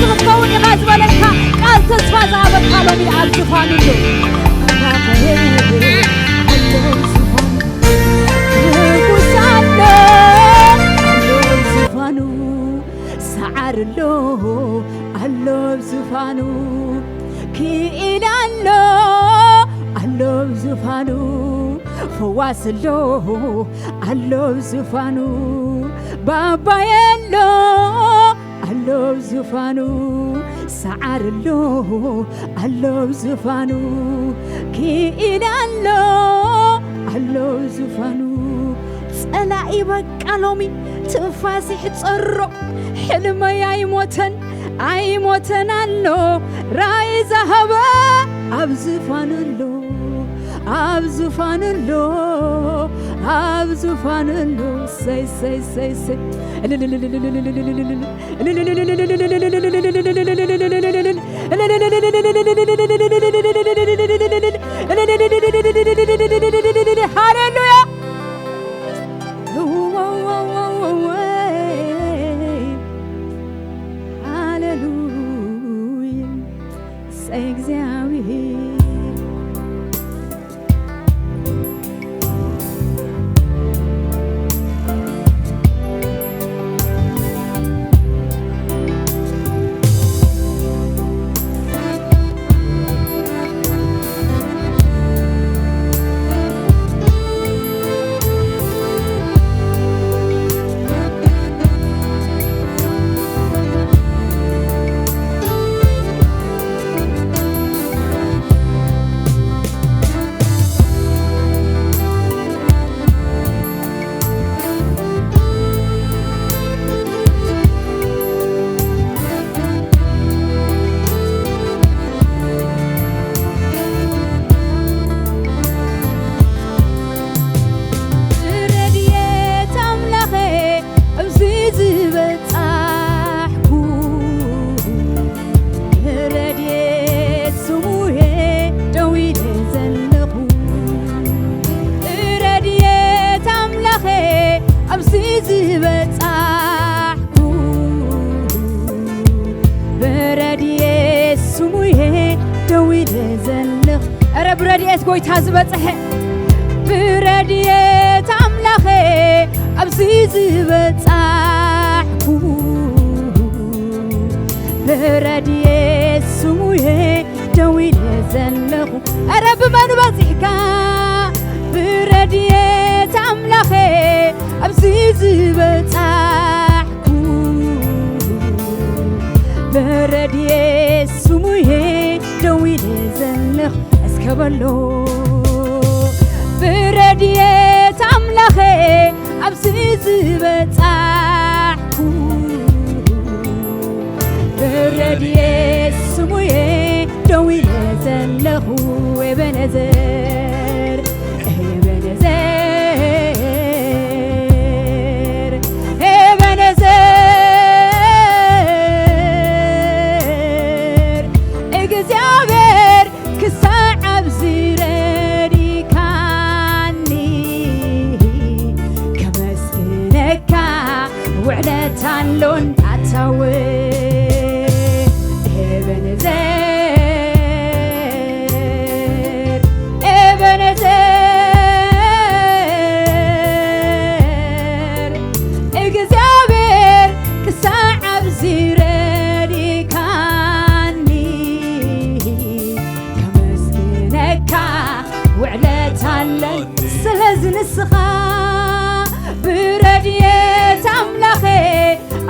ክትከውን ኢኻ ዝበለካ ቃል ተስፋ ዝሃበካ ሎሚ ኣብ ዝፋኑ ኣሎ። ኣምላኸይ ኣሎ ኣብ ዝፋኑ። ንጉስ ኣሎ ኣሎ ኣብ ዝፋኑ። ሰዓር ኣሎ ኣሎ ኣብ ዝፋኑ። ክኢላ ኣሎ ኣሎ ኣብ ዝፋኑ። ፈዋስ ኣሎ ኣሎ ኣብ ዝፋኑ። ባባይ ኣሎ ኣሎ ኣብ ዝፋኑ። ሰዓር ኣሎ ኣሎ ኣብ ዝፋኑ። ክኢላ ኣሎ ኣሎ ኣብ ዝፋኑ። ጸላኢ በቃ ሎሚ ትንፋስ ይሕጸሮ። ሕልመይ ኣይሞተን ኣይሞተን ኣሎ። ራእይ ዝሃበ ኣብ ዝፋኑ ኣሎ። ኣብ ዝፋኑ ኣሎ። ኣብ ዝፋኑ ኣሎ። ሰይ ሰይ ሰይ ሰይ። ሃሌሉያ። ሃሌሉያ። ሰይ እግዚኣብሔር። ረድኤት ኣምላኸ ኣብዚ ዝበጻሕኩ፣ ረድኤት ስሙየ ደው ኢለ ዘለኹ። ረድኤት ኣምላኸ ኣብዚ ዝበጻሕኩ፣ ብረድኤት ስሙየ ደው ኢለ ዘለኹ። እረ ብረድኤት ጎይታ ዝበጽሐ፣ ብረድኤት ኣምላኸ ኣብዚ ዝበጻሕኩ፣ ብረድኤት ስሙየ ደው ኢለ ዘለኹ። እረ ብመኑ በጺሕካ? ብረድኤት ኣምላኸ ኣብዚ ዝበጻሕኩ፣ ብረድኤት ስሙየ ደው ኢለ ዘለኹ። እስከ በሎ፣ ብረድኤት ኣምላኸ ኣብዚ ዝበጻሕኩ፣ ብረድኤት ስሙየ ደው ኢለ ዘለኹ። ኤበነዘር፣ ኤበነዘር፣ ኤበነዘር፣ እግዚኣብሔር ክሳዕ ኣብዚ ረዲካኒ፣ ከመስግነካ ውዕለት ኣሎ እንዳታወ። ኤበነዘር፣ ኤበነዘር፣ እግዚኣብሔር ክሳዕ ኣብዚ ረዲካኒ፣ ከመስግነካ ውዕለት ኣለኒ። ስለዚ ንስኻ ብረድኤት ኣምላኸ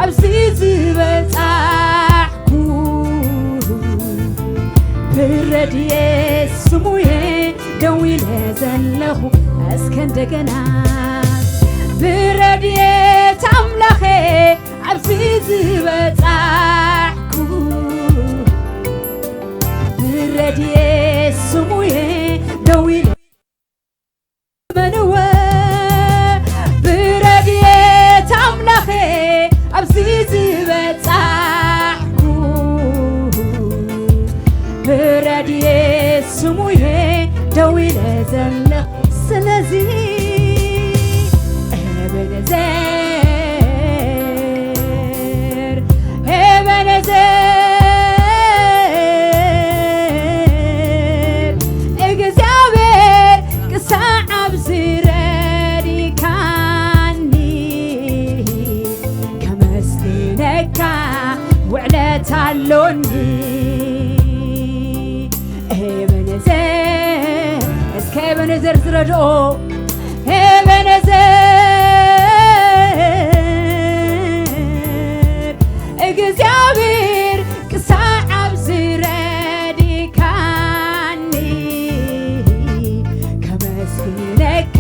ኣብዚ ዝበጻሕኩ፣ ብረድኤት ስሙየ ደው ኢለ ዘለኹ። እስከ እንደገና፣ ብረድኤት ኣምላኸ ኣብዚ ዝበጻሕኩ፣ ብረድኤት ስሙየ ደው ኢለ መንወ፣ ብረድኤት ኣምላኸ ኣብዚ ዝበጻሕኩ፣ ብረድኤት ስሙየ ደው ኢለ ዘለኹ። ስለዚ ኤበነዘር፣ ኤበነዘር፣ ውዕለታ ኣሎኒ። ኤበነዘር፣ እስከ ኤበነዘር ዝረድኦ፣ ኤበነዘር፣ እግዚኣብሔር ክሳዕ ኣብዚ ረዲካኒ፣ ከመስግነካ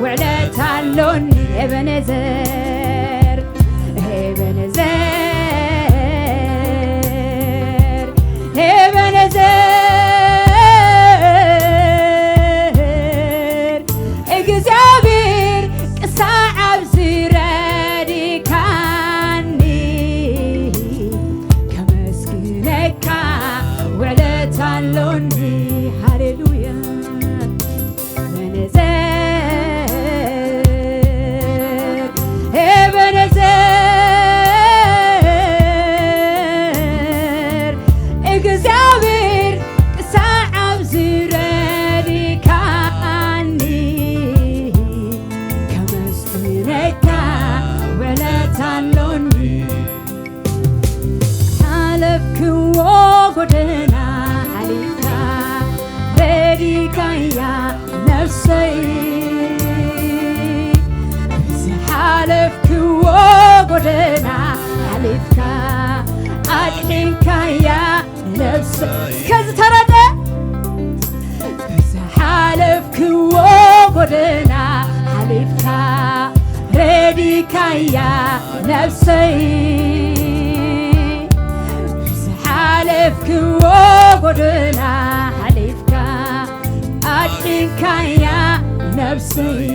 ውዕለታ ኣሎኒ። ኤበነዘር፣ ኤበነዘር፣ ኤበነዘር፣ እግዚኣብሔር ክሳዕ ኣብዚ ረዲካኒ፣ ከመስግነካ ውዕለታ ኣሎኒ። ሃሌሉያ። ኤበነዘር፣ ኤበነዘር፣ እግዚኣብሔር ክሳዕ ኣብዚ ረዲካኒ፣ ከመስግነካ ውዕለታ ኣሎኒ። ሓለፍክዎ ጎደና ሓሊፍካ፣ ረዲካያ ነፍሰይ። ብዝሓለፍክዎ ጎደና ሓሊፍካ፣ ኣድሒንካያ ነፍሰይ። እስከ ዝተረደ፣ ብዝሓለፍክዎ ጎደና ሓሊፍካ፣ ረዲካያ ነፍሰይ። ብዝሓለፍክዎ ጎደና ሓሊፍካ፣ ኣድሒንካያ ነፍሰይ።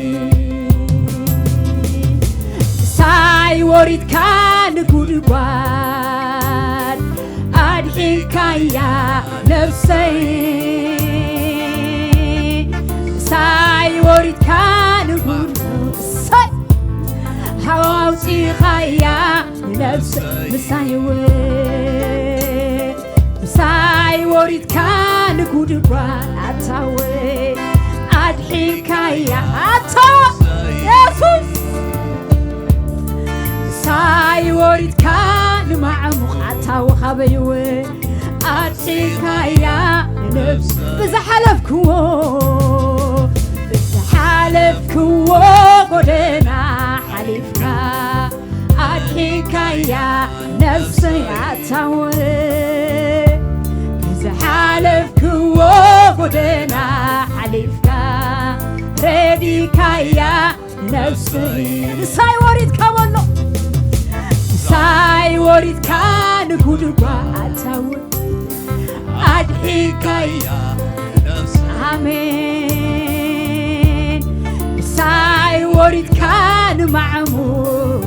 ሳይ ወሪድካ ንጉድጓድ፣ ኣድሒንካያ ነፍሰይ። ሳይ ወሪድካ ንጉድጓድ፣ ሳይ ኣውፂኻያ ነፍሰይ። ምሳይ እውን፣ ምሳይ ወሪድካ ንጉድጓድ ኣታወ፣ ኣድሒንካያ ኣታ የሱስ። ሳይ ወሪድካ ንማዕሙቕ ኣታወ፣ ካበይወ ኣድሒንካያ ነፍስ። ብዝሓለፍክዎ፣ ብዝሓለፍክዎ ጎደና ሓሊፍካ፣ ኣድሒንካያ ነፍሰይ ኣታወ። ብዝሓለፍክዎ ጎደና ሓሊፍካ፣ ረዲካያ ነፍሰይ። ምሳይ ወሪድካ በሎ፣ ምሳይ ወሪድካ ንጉድጓድ ኣታወ፣ ኣድሒንካያ ነፍሰይ። ኣሜን። ምሳይ ወሪድካ ንማዕሙቕ፣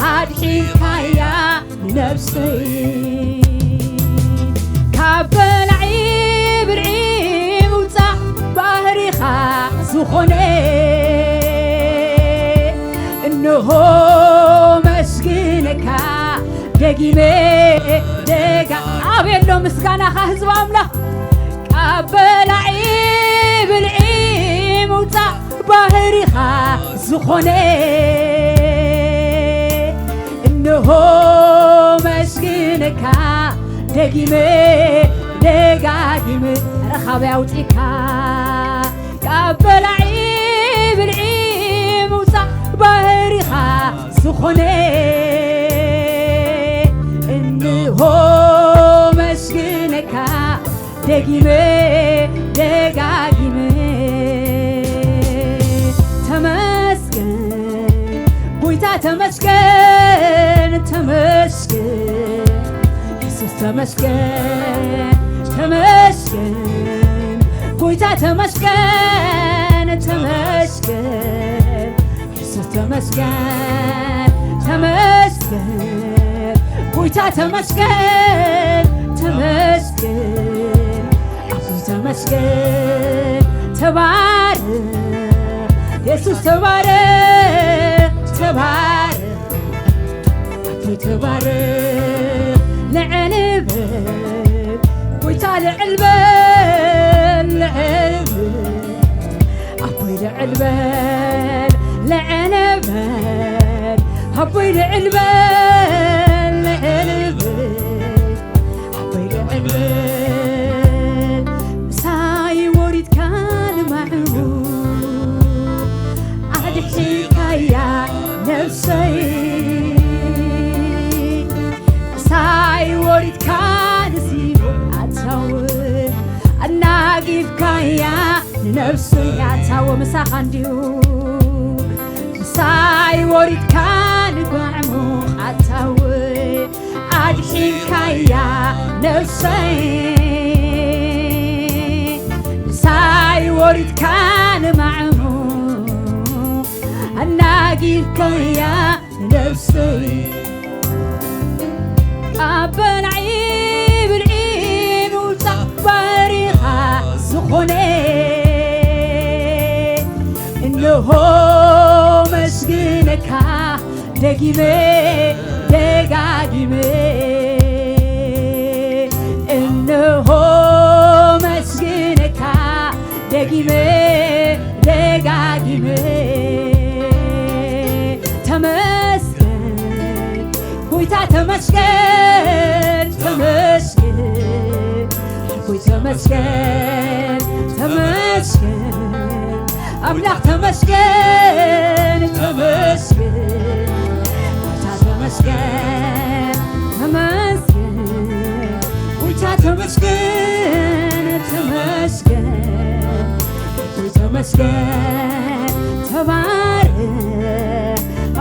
ኣድሒንካያ ነፍሰይ። ካብ በላዒ ብልዒ ምውፃእ ባህሪኻ ዝኾነ፣ እንሆ መስግነካ ደጊመ ደጋ-፣ ኣቤት ዶ ምስጋናኻ ህዝቢ ኣምላኽ። ካብ በላዒ ብልዒ ምውፃእ ባህሪኻ ዝኾነ፣ እንሆ መስግነካ ደጊመ ደጋጊመ። ኧረ ካበይ ኣውፂእካ ካብ በላዒ ብልዒ ምውፃእ ባህሪኻ ዝኾነ፣ እንሆ መስግነካ ደጊመ ደጋጊመ። ተመስገን ጎይታ፣ ተመስገን፣ ተመስገን የሱስ፣ ተመስገን፣ ተመስገን ጎይታ፣ ተመስገን፣ ተመስገን የሱስ፣ ተመስገን፣ ተመስገን ጎይታ፣ ተመስገን፣ ተመስገን ኣቦ፣ ተመስገን። ተባረክ የሱስ፣ ተባረክ፣ ተባረክ ኣቦ፣ ተባረክ። ልዕል በል ጎይታ፣ ልዕል በል፣ ልዕል በል ኣቦይ፣ ልዕል በል፣ ልዕል በል ኣቦይ፣ ልዕል በል፣ ልዕል ሳይ ወሪድካ ንሲኦል ኣታዊ ኣናጊፍካያ ንነፍሰይ ኣታዊ ምሳኻ እንድዩ። ምሳይ ወሪድካ ንማዕሙቕ ኣታዊ ኣድሒንካያ ነፍሰይ። ምሳይ ወሪድካ ንማዕሙቕ ኣናጊፍካያ ነፍሰይ። ኣብ በላዒ ብልዒ ምውጻእ ባሪኻ ዝኾነ እንሆ መስግነካ ደጊመ ደጋጊመ እንሆ መስግነካ ደጊመ ደጋጊመ ተመስገን ጎይታ ተመስገን ተመስገን ኣቦይ ተመስገን ተመስገን ኣምላኽ ተመስገን ተመስገን ጎይታ ተመስገን ተመስገን ጎይታ ተመስገን ተመስገን ኣቦይ ተመስገን ተባረኽ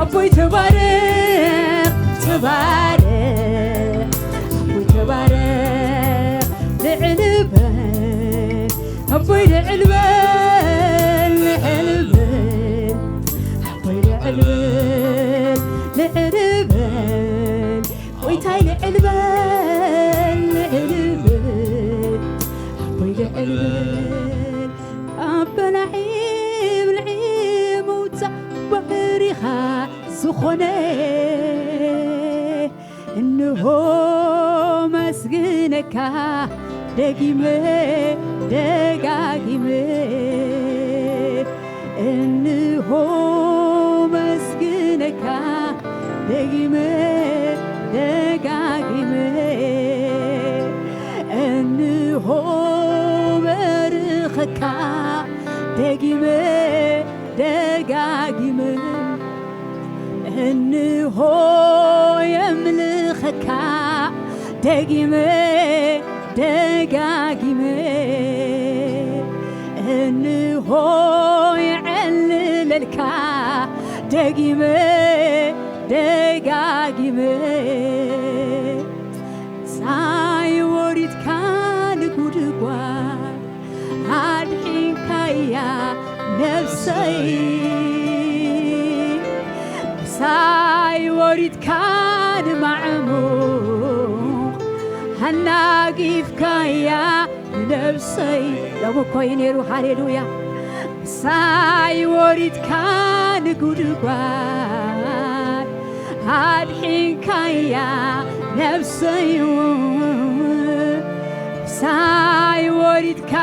ኣቦይ ተባረኽ ተባረኽ ኣቦይ ተባረኽ ልዕል በል ኣቦይ ልዕል በል ልዕል በል ኣቦይ ልዕል በል ልዕል በል ጎይታይ ልዕል በል ልዕል በል ኣቦይ ልዕል በል ኣብ በላዒ ብልዒ ምውፃእ ባህሪኻ ዝኾነ እንሆ መስግነካ ደጊመ ደጋጊመ እንሆ መስግነካ ደጊመ ደጋጊመ እንሆ በርኸካ ደጊመ ደጋጊመ እንሆ የምልኸካ ደጊመ ደጋጊመ እንሆ የዕልለልካ ደጊመ ደጋጊመ ሳይ ወሪድካ ንጉድጓድ ኣድሒንካያ ነፍሰይ ምሳይ ወሪድካ ንማዕሙቕ ኣናጊፍካያ ንነፍሰይ ሎም እኮ እዩ ነይሩ ሃሌሉያ ምሳይ ወሪድካ ንጉድጓድ ኣድሒንካያ ነፍሰይ ምሳይ ወሪድካ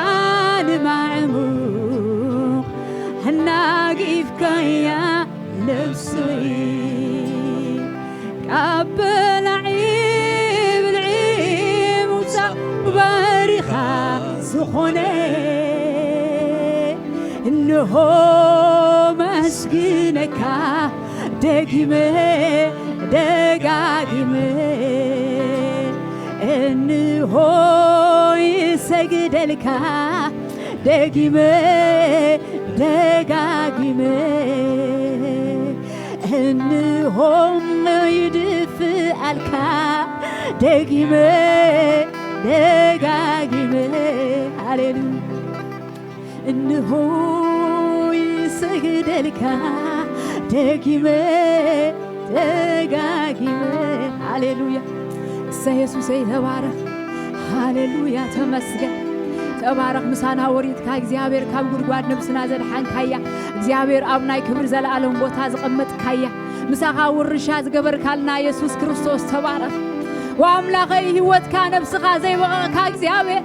ንማዕሙቕ ኣናጊፍካያ ነፍሰይ ካብ በላዒ ብልዒ ምውፃእ ባሪኻ ዝኾነ እንሆ መስግነካ ደጊመ ደጋጊመ እንሆ ይሰግደልካ ደጊመ ደጋጊመ እንሆ ይድፍኣልካ ደጊመ ደጋጊመ ሃሌሉያ እንሆ ይሰግደልካ ደጊመ ደጋጊመ ሃሌሉያ እሰ የሱሰይ ተባረኽ ሃሌሉያ ተመስገን ተባረኽ ምሳና ወሪድካ እግዚኣብሔር ካብ ጉድጓድ ነብስና ዘድሓንካያ እግዚኣብሔር ኣብ ናይ ክብሪ ዘለኣለም ቦታ ዝቐመጥካያ ምሳኻ ውርሻ ዝገበርካልና የሱስ ክርስቶስ ተባረኽ ወኣምላኸይ ህይወትካ ነብስኻ ዘይበቐቕካ እግዚኣብሔር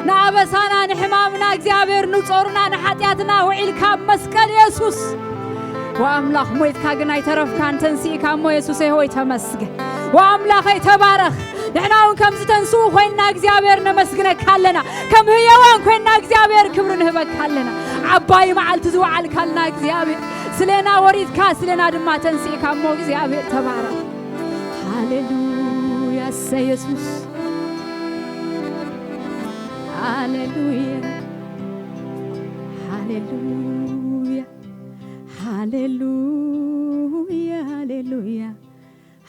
ንኣበሳና ንሕማምና እግዚኣብሔር ንጾርና ንሓጢኣትና ውዒልካ ኣብ መስቀል የሱስ ወኣምላኽ ሞይትካ ግን ኣይተረፍካን ተንስእካ እሞ የሱሰይ ሆይ ተመስገን ወኣምላኸይ ተባረኽ ንሕና እውን ከምዚ ተንስኡ ኮይንና እግዚኣብሔር ነመስግነካ ኣለና ከም ህየዋን ኮይንና እግዚኣብሔር ክብሪ ንህበካ ኣለና ዓባይ መዓልቲ ዝወዓልካልና እግዚኣብሔር ስሌና ወሪድካ፣ ስሌና ድማ ተንሲእካ እሞ እግዚኣብሔር ተባረኽ። ሃሌሉያ፣ እሰይ የሱስ። ሃሌሉያ፣ ሃሌሉያ፣ ሃሌሉያ፣ ሃሌሉያ፣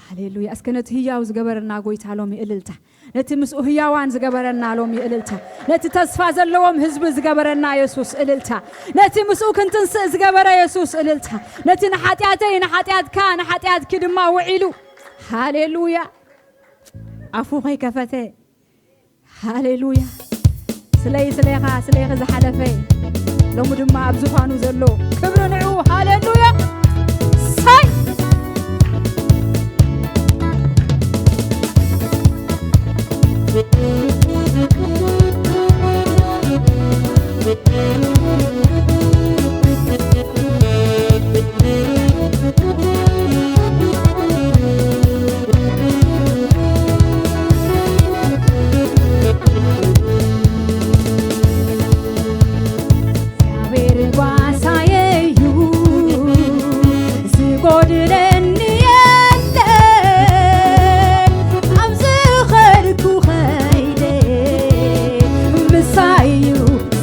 ሃሌሉያ። እስከ ነቲ ህያው ዝገበረና ጎይታ ሎሚ እልልታ። ነቲ ምስኡ ህያዋን ዝገበረና ሎሚ እልልታ። ነቲ ተስፋ ዘለዎም ህዝቢ ዝገበረና የሱስ እልልታ። ነቲ ምስኡ ክንትንስእ ዝገበረ የሱስ እልልታ። ነቲ ንሓጢኣተይ፣ ንሓጢኣትካ፣ ንሓጢኣትኪ ድማ ውዒሉ። ሃሌሉያ። ኣፉ ከይከፈተ። ሃሌሉያ። ስለይ፣ ስለኻ፣ ስለይኺ ዝሓለፈ፣ ሎሚ ድማ ኣብ ዝፋኑ ዘሎ ክብሪ ንዑ። ሃሌሉያ። ሳይ። እግዚኣብሔር ጓሳየ እዩ፣ ዝጎድለኒ የለን። ኣብ ዝኸድኩ ኸይደ ምሳይ እዩ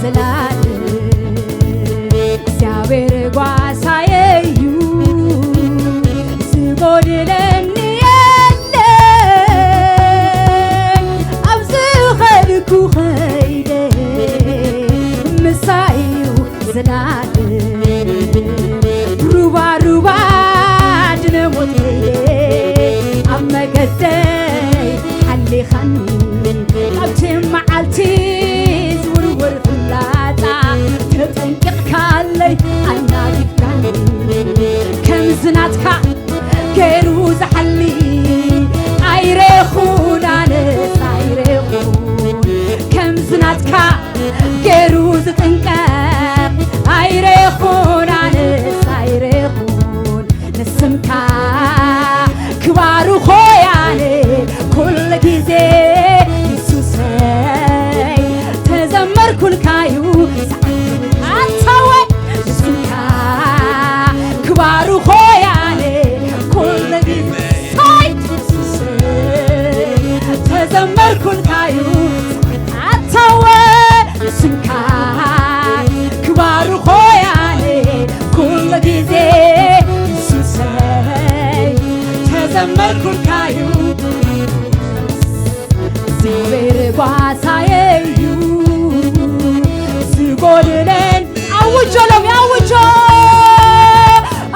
ዘላለም። እግዚኣብሔር ጓሳየ እዩ፣ ዝጎድለኒ የለን። ኣብ ዝኸድኩ ኸይደ ምሳይ እዩ ዘላለም። ሩባ ሩባ ድነ ሞት ከይደ ኣብ መገደይ ሓሊኻኒ። ካብቲ መዓልቲ ዝውርወር ፍላጻ ተጠንቂቕካለይ ኣናጊፍካኒ። ከምዚ ናትካ ገይሩ ዝሓሊ ኣይረኹን ኣነስ ኣይረኹን። ከምዚ ናትካ ገይሩ ዝጥንቀቕ ኣይረኹን ኣነስ ኣይረኹን። ንስምካ ክባርኾ ያለ ኩሉ ግዜ የሱሰይ ተዘመርኩልካዩ ኣታወ ንስምካ ክባርኾ ያለ ኩሉ ግዜ ሳይ የሱሰይ ተዘመርኩልካዩ ኣታወ ስምካ ክባርኾ ያለ ኩሉ ግዜ የሱሰይ ተዘመርኩልካዩ። እግዚኣብሔር ጓሳየ እዩ ዝጎድለን። ኣውጆ ሎሚ ኣውጆ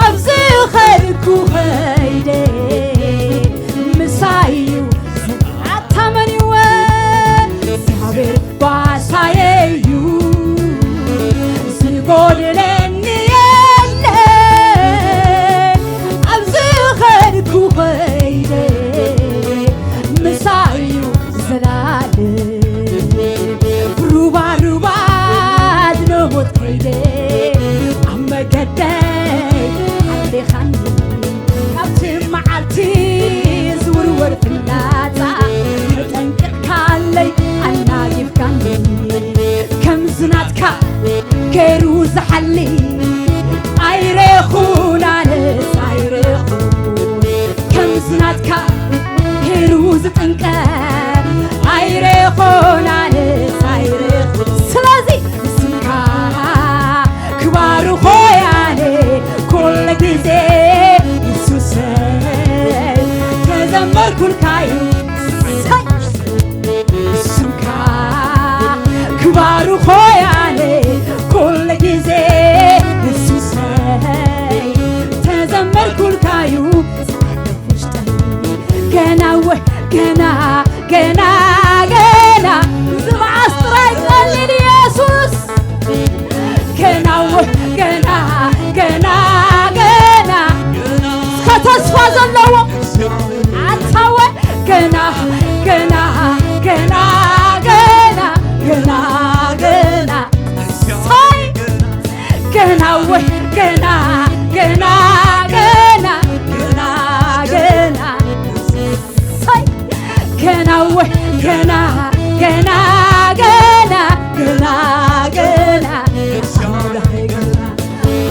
ኣብ ዝኸድኩ ኸይደ ምሳይ እዩ ኣታመንዎ እግዚኣብሔር ጓሳየ እዩ ዝጎድለኒ የለን። ኣብ ዝኸድኩ ኸይደ ምሳይ እዩ ዘላለም። ሩባ ሩባ ድነሞት ከይደ ኣብ መገደይ ሓሊኻኒ ካብቲ መዓልቲ ዝውርወር ፍላጻ ተጠንቂቕካለይ ኣናጊፍካኒ። ከምዚ ናትካ ገይሩ ዝሓሊ ኣይረኹን ኣነስ ኣይረኹን። ከምዚ ናትካ ገይሩ ዝጥንቀቕ ኣይረኹን ኣነስ ኣይረኹን። ስለዚ ስምካ ክባርኾ ያለ ኩሉ ግዜ የሱሰይ ተዘመርኩልካዩ። ሰይ! ስምካ ክባርኾ ያለ ኩሉ ግዜ የሱሰይ ተዘመርኩልካዩ። ውሽጠይ ገና ወ-፣ ገና፣ ገና፣ ገና ዝመዓስ ጥራይ ቀሊል የሱስ። ገና ወ-፣ ገና፣ ገና፣ ገና እስከ ተስፋ ዘለዎ ኣታወ ገና፣ ገና፣ ገና፣ ገና፣ ገና፣ ገና ሳይ ገና ወ-፣ ገና፣ ገና፣ ገና፣ ገና፣ ገና ሳይ ገና ወ-፣ ገና፣ ገና፣ ገና፣ ገና፣ ገና ኣምላኸይ ገና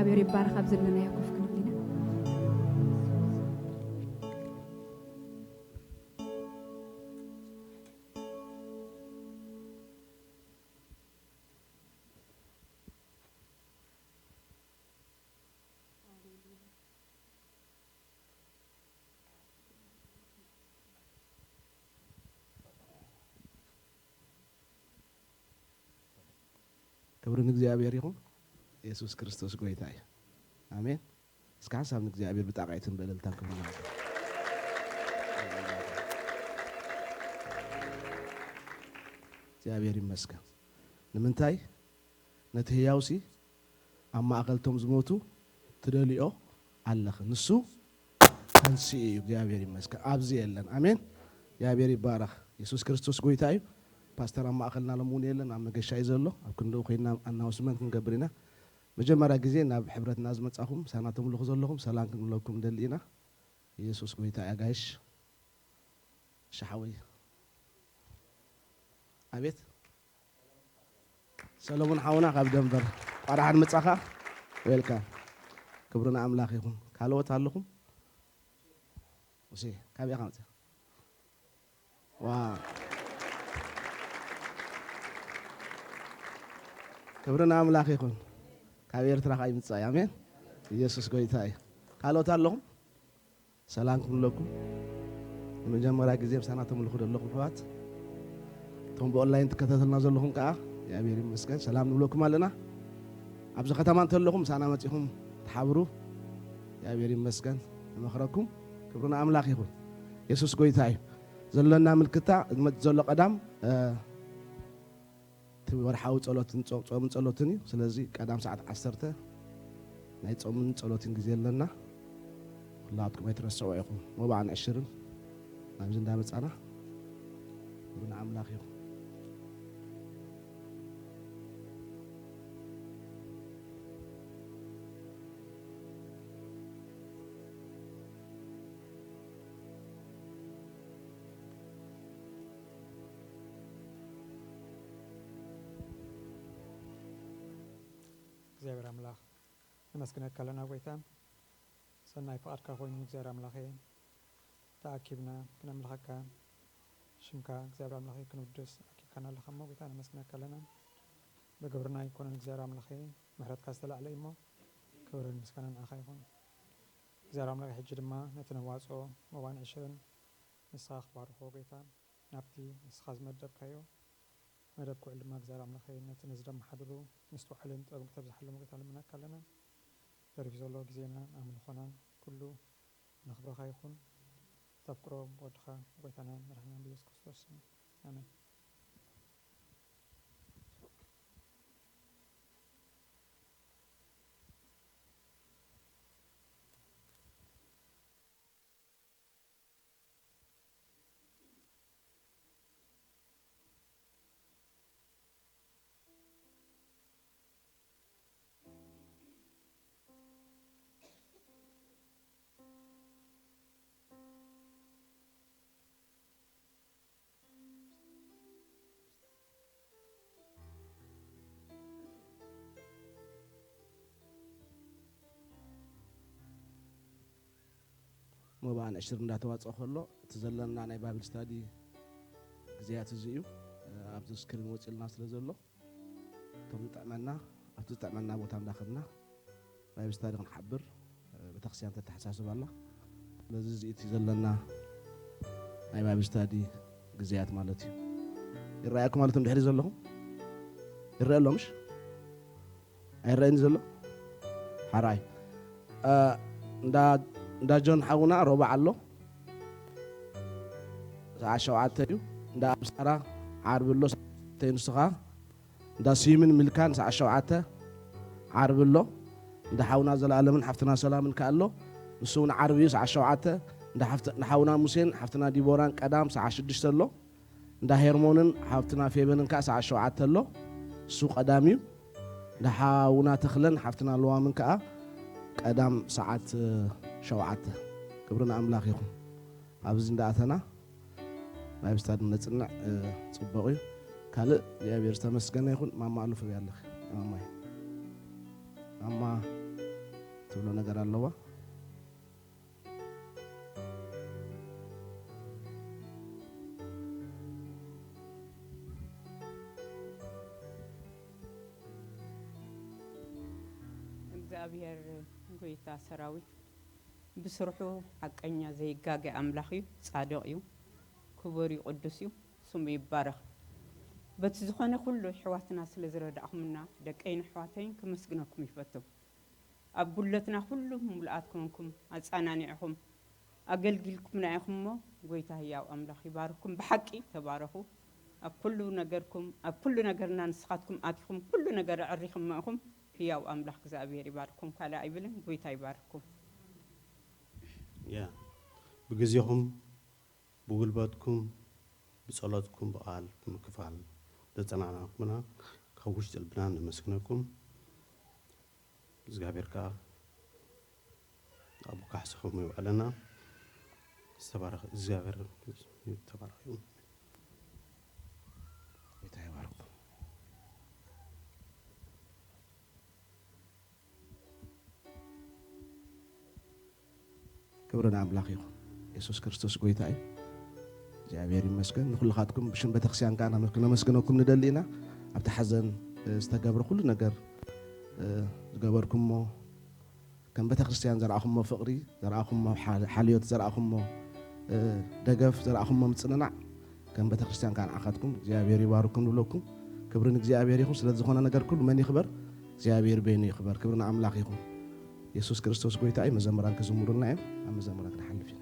እግዚኣብሔር ይባረኽ። ኣብ ዘለናዮ ኮፍ ክንብል ኢና። ክብሪ ንእግዚኣብሔር ይኹን። የሱስ ክርስቶስ ጎይታ እዩ። ኣሜን። እስከ ሓንሳብ ንእግዚኣብሔር ብጣቕዒትን ብእልልታን ክብሪ ንእግዚኣብሔር። እግዚኣብሔር ይመስገን። ንምንታይ? ነቲ ህያውሲ ኣብ ማእከልቶም ዝሞቱ ትደልዮ ኣለኺ። ንሱ ተንስኡ እዩ። እግዚኣብሔር ይመስገን። ኣብዚ የለን። ኣሜን። እግዚኣብሔር ይባረኽ። የሱስ ክርስቶስ ጎይታ እዩ። ፓስተር ኣብ ማእከልና ሎም እውን የለን፣ ኣብ መገሻ እዩ ዘሎ። ኣብ ክንድኡ ኮይና ኣናውንስመንት ክንገብር ኢና። መጀመርያ ግዜ ናብ ሕብረትና ዝመጻኹም፣ ሳና ተምልኹ ዘለኹም ሰላም ክንብለኩም ንደሊ ኢና። የሱስ ጎይታ እዩ ኣጋይሽ። እሺ ሓወይ። ኣቤት። ሰለሙን ሓውና ካብ ደንቨር። ቋራሓን መጻኻ። ዌልካም። ክብሪ ንኣምላኽ ይኹን። ካልኦት ኣለኹም? እሺ፣ ካበይ ኢኻ መጺኻ? ዋ። ክብሪ ንኣምላኽ ይኹን። ካብ ኤርትራ ኸኣ ይምጻእ እዩ። ኣሜን። ኢየሱስ ጎይታ እዩ። ካልኦት ኣለኹም? ሰላም ክብለኩም። ንመጀመርያ ግዜ ምሳና ተምልኹ ዘለኹም ኣሕዋት፣ እቶም ብኦንላይን ትከታተልና ዘለኹም ከኣ እግዚኣብሔር ይመስገን ሰላም ንብለኩም ኣለና። ኣብዚ ከተማ እንተለኹም ምሳና መጺኹም ትሓብሩ እግዚኣብሔር ይመስገን። ንመኽረኩም። ክብሪ ንኣምላኽ ይኹን። የሱስ ጎይታ እዩ። ዘለና ምልክታ ዝመጽእ ዘሎ ቀዳም፣ እ፣ እቲ ወርሓዊ ጸሎትን ጾ-፣ ጾምን ጸሎትን እዩ። ስለዚ ቀዳም ሰዓት ዓሰርተ ናይ ጾምን ጸሎትን ግዜ ኣለና። ኩላትኩም ኣይትረስዑ ኢኹም። መባዕን ዕሽርን ናብዚ እንዳመጻና ክብሪ ንኣምላኽ ይኹን። እግዚኣብሔር ኣምላኽ ነመስግነካ ኣለና ጎይታ። ሰናይ ፍቓድካ ኮይኑ እግዚኣብሔር ኣምላኸ ተኣኪብና ክነምልኸካ ሽምካ እግዚኣብሔር ኣምላኸ ክንውድስ ኣኪብካና ኣለኻ እሞ ጎይታ ነመስግነካ ኣለና። ብግብርና ኣይኮነን እግዚኣብሔር ኣምላኸ ምሕረትካ ዝተላዕለ እዩ እሞ ክብርን ምስጋናን ንዓኻ ይኹን። እግዚኣብሔር ኣምላኸ ሕጂ ድማ ነቲ ነዋፅኦ መባን ዕሽርን ንስኻ ክትባርኾ ጎይታ ናብቲ ንስኻ ዝመደብካዮ መደብ ክውዕል ድማ እግዚኣብሔር ኣምላኸ ነቲ ነዚ ደመሓድሩ ምስትውዓልን ጥበብን ክተብዝሓሎም ጎይታ ልምነካ ኣለና። ተሪፉ ዘሎ ግዜና ኣምልኾናን ኩሉ ንኽብረኻ ይኹን። ተፍቅሮ ወድኻ ጎይታና መድሓና ብየሱስ ክርስቶስ ስም ኣሜን። መባእን ዕሽር እንዳተዋፅኦ ከሎ እቲ ዘለና ናይ ባይብል ስታዲ ግዜያት እዚ እዩ። ኣብዚ ስክሪን ወፂልና ስለ ዘሎ እቶም ዝጥዕመና ኣብቲ ዝጥዕመና ቦታ እንዳኸድና ባይብል ስታዲ ክንሓብር ቤተክርስትያን ተተሓሳስብ ኣላ። ስለዚ እዚ እቲ ዘለና ናይ ባይብል ስታዲ ግዜያት ማለት እዩ። ይረኣየኩም ማለት ድሕሪ ዘለኹም ይረአ ኣሎ ምሽ? ኣይረአን ዘሎ ሓራይ እንዳ ጆን ሓውና ረቡዕ ኣሎ ሰዓት ሸውዓተ እዩ። እንዳ ኣብሳራ ዓርቢ ኣሎ ሰዓት ንስኻ እንዳ ስዩምን ሚልካን ሰዓት ሸውዓተ ዓርቢ ኣሎ። እንዳ ሓውና ዘለኣለምን ሓፍትና ሰላምን ከኣ ኣሎ ንሱ እውን ዓርቢ እዩ ሰዓት ሸውዓተ። እንዳ ሓውና ሙሴን ሓፍትና ዲቦራን ቀዳም ሰዓት ሽዱሽተ ኣሎ። እንዳ ሄርሞንን ሓብትና ፌበንን ከኣ ሰዓት ሸውዓተ ኣሎ። እሱ ቀዳም እዩ። እንዳ ሓውና ተኽለን ሓፍትና ለዋምን ከኣ ቀዳም ሰዓት ሸውዓተ። ክብሪ ንኣምላኽ ይኹን። ኣብዚ እንዳኣተና ባይብል ስታዲ ነጽንዕ ጽቡቕ እዩ። ካልእ እግዚኣብሔር ዝተመስገነ ይኹን። ማማ ኣሉ ፈብያ ኣለኺ ማማይ ማማ ትብሎ ነገር ኣለዋ። እግዚኣብሔር ጎይታ ሰራዊት ብስርሑ ሓቀኛ ዘይጋገ ኣምላኽ እዩ፣ ጻድቕ እዩ፣ ክቡር እዩ፣ ቅዱስ እዩ፣ ስሙ ይባረኽ። በቲ ዝኾነ ኩሉ ኣሕዋትና ስለ ዝረዳእኹምና ደቀይን ኣሕዋተይን ከመስግነኩም ይፈቱ። ኣብ ጉድለትና ኩሉ ምሉኣት ኮንኩም ኣጻናኒዕኹም ኣገልጊልኩምና ኢኹም እሞ ጎይታ ህያው ኣምላኽ ይባርኩም። ብሓቂ ተባረኹ። ኣብ ኩሉ ነገርኩም ኣብ ኩሉ ነገርና ንስኻትኩም ኣቲኹም ኩሉ ነገር ኣዕሪኹሞ ኢኹም። ህያው ኣምላኽ እግዚኣብሔር ይባርኩም። ካልእ ኣይብልን። ጎይታ ይባርኩም። ያ ብግዜኹም ብጉልበትኩም ብጸሎትኩም ብቓል ብምክፋል ዘጸናናኹምና ካብ ውሽጢ ልብና ነመስግነኩም። እግዚኣብሔር ከኣ ኣብ ካሕስኹም ይውዕለና። ዝተባረኸ እግዚኣብሔር ተባረኹ። ይሁን። ጌታ ይባርኩም። ክብሪ ንኣምላኽ ይኹን። የሱስ ክርስቶስ ጎይታ እዩ። እግዚኣብሔር ይመስገን። ንኩልኻትኩም ብሽም ቤተክርስትያን ከኣ ነመ- ክነመስግነኩም ንደሊ ኢና። ኣብቲ ሓዘን እ፣ ዝተገብረ ኩሉ ነገር እ፣ ዝገበርኩሞ ከም ቤተክርስትያን ዘርኣኹሞ ፍቕሪ፣ ዘርኣኹሞ ሓ- ሓልዮት፣ ዘርኣኹሞ እ፣ ደገፍ፣ ዘርኣኹሞ ምጽንናዕ ከም ቤተክርስትያን ከኣ ንዓኻትኩም እግዚኣብሔር ይባርኩም ንብለኩም። ክብሪ ንእግዚኣብሔር ይኹን። ስለ ዝኾነ ነገር ኩሉ መን ይኽበር? እግዚኣብሔር በይኑ ይኽበር። ክብሪ ንኣምላኽ ይኹን። የሱስ ክርስቶስ ጎይታ እዩ። መዘምራን ክዝምሩልና እዮም። ኣብ መዘምራን ክንሓልፍ ኢና።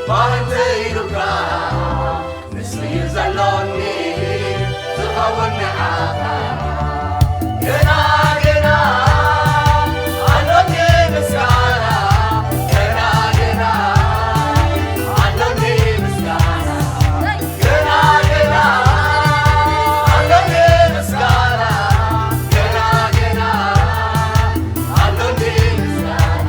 ባንተ ኢሉካ ንሱ እዩ ዘሎኒ ዝኸውን ንዓኻ። ገና ገና ኣሎኒ ምስጋና፣ ገና ገና ኣሎኒ ምስጋና። ገና ገና ኣሎኒ ምስጋና፣ ገና ገና ኣሎኒ ምስጋና።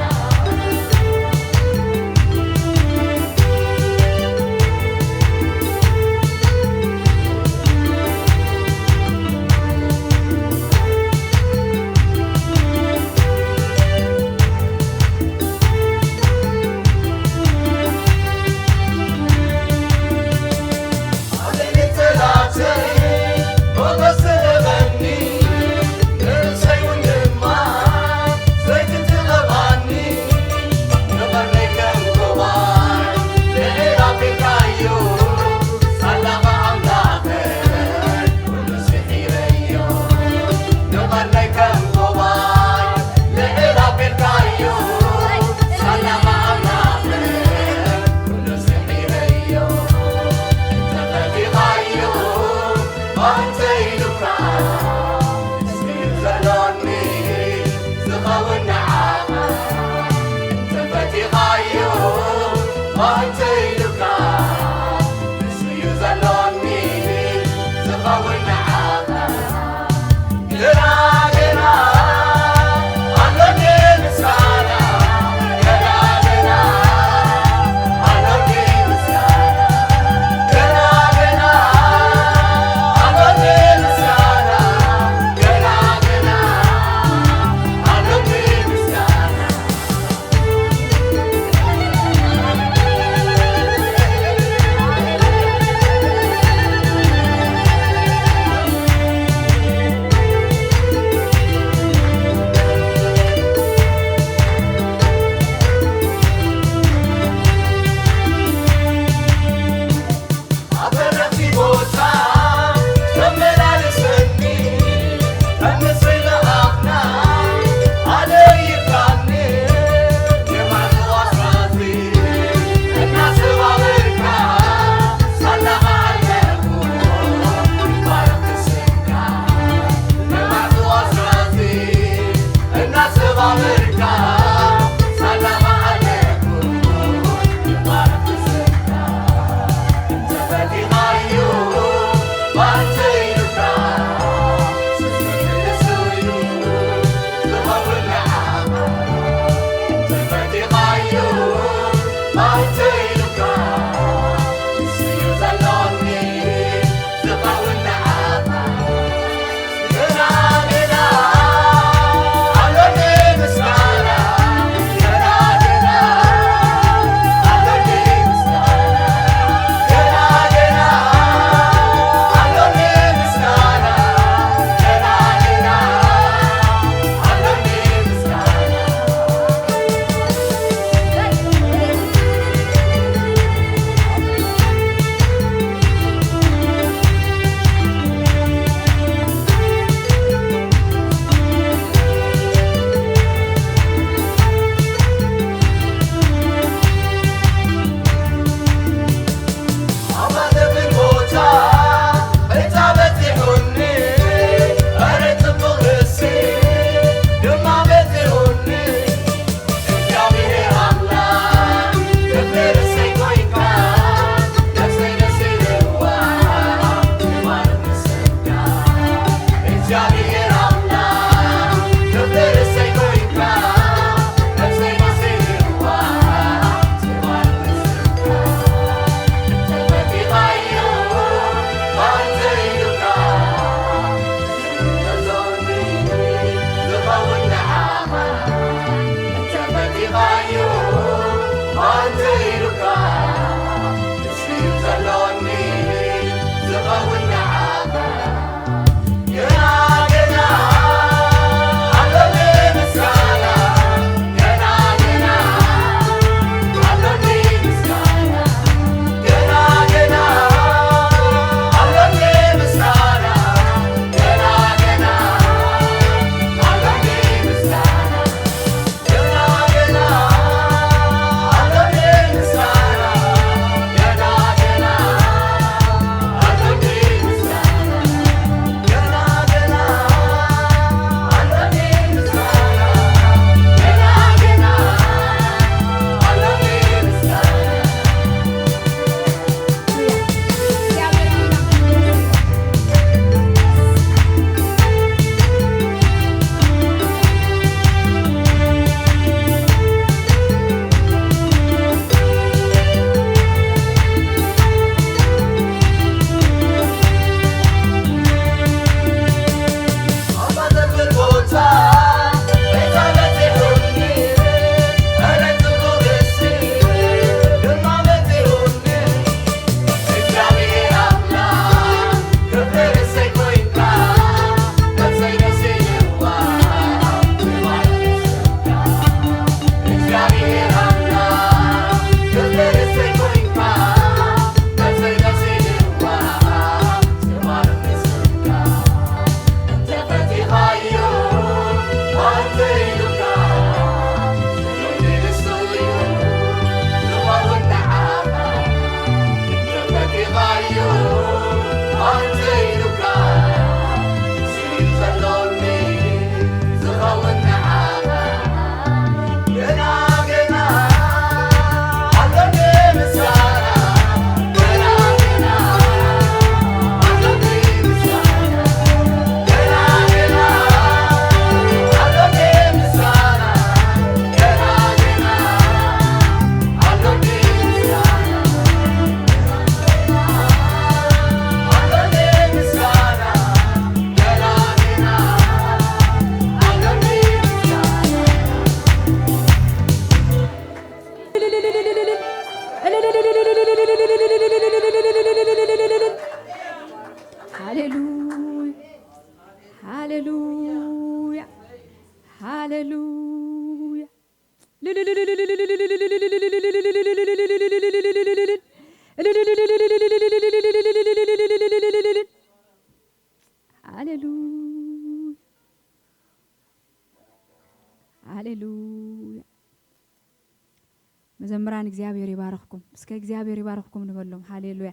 እግዚኣብሔር ይባርኽኩም። እስከ እግዚኣብሔር ይባርኽኩም ንበሎም። ሃሌሉያ።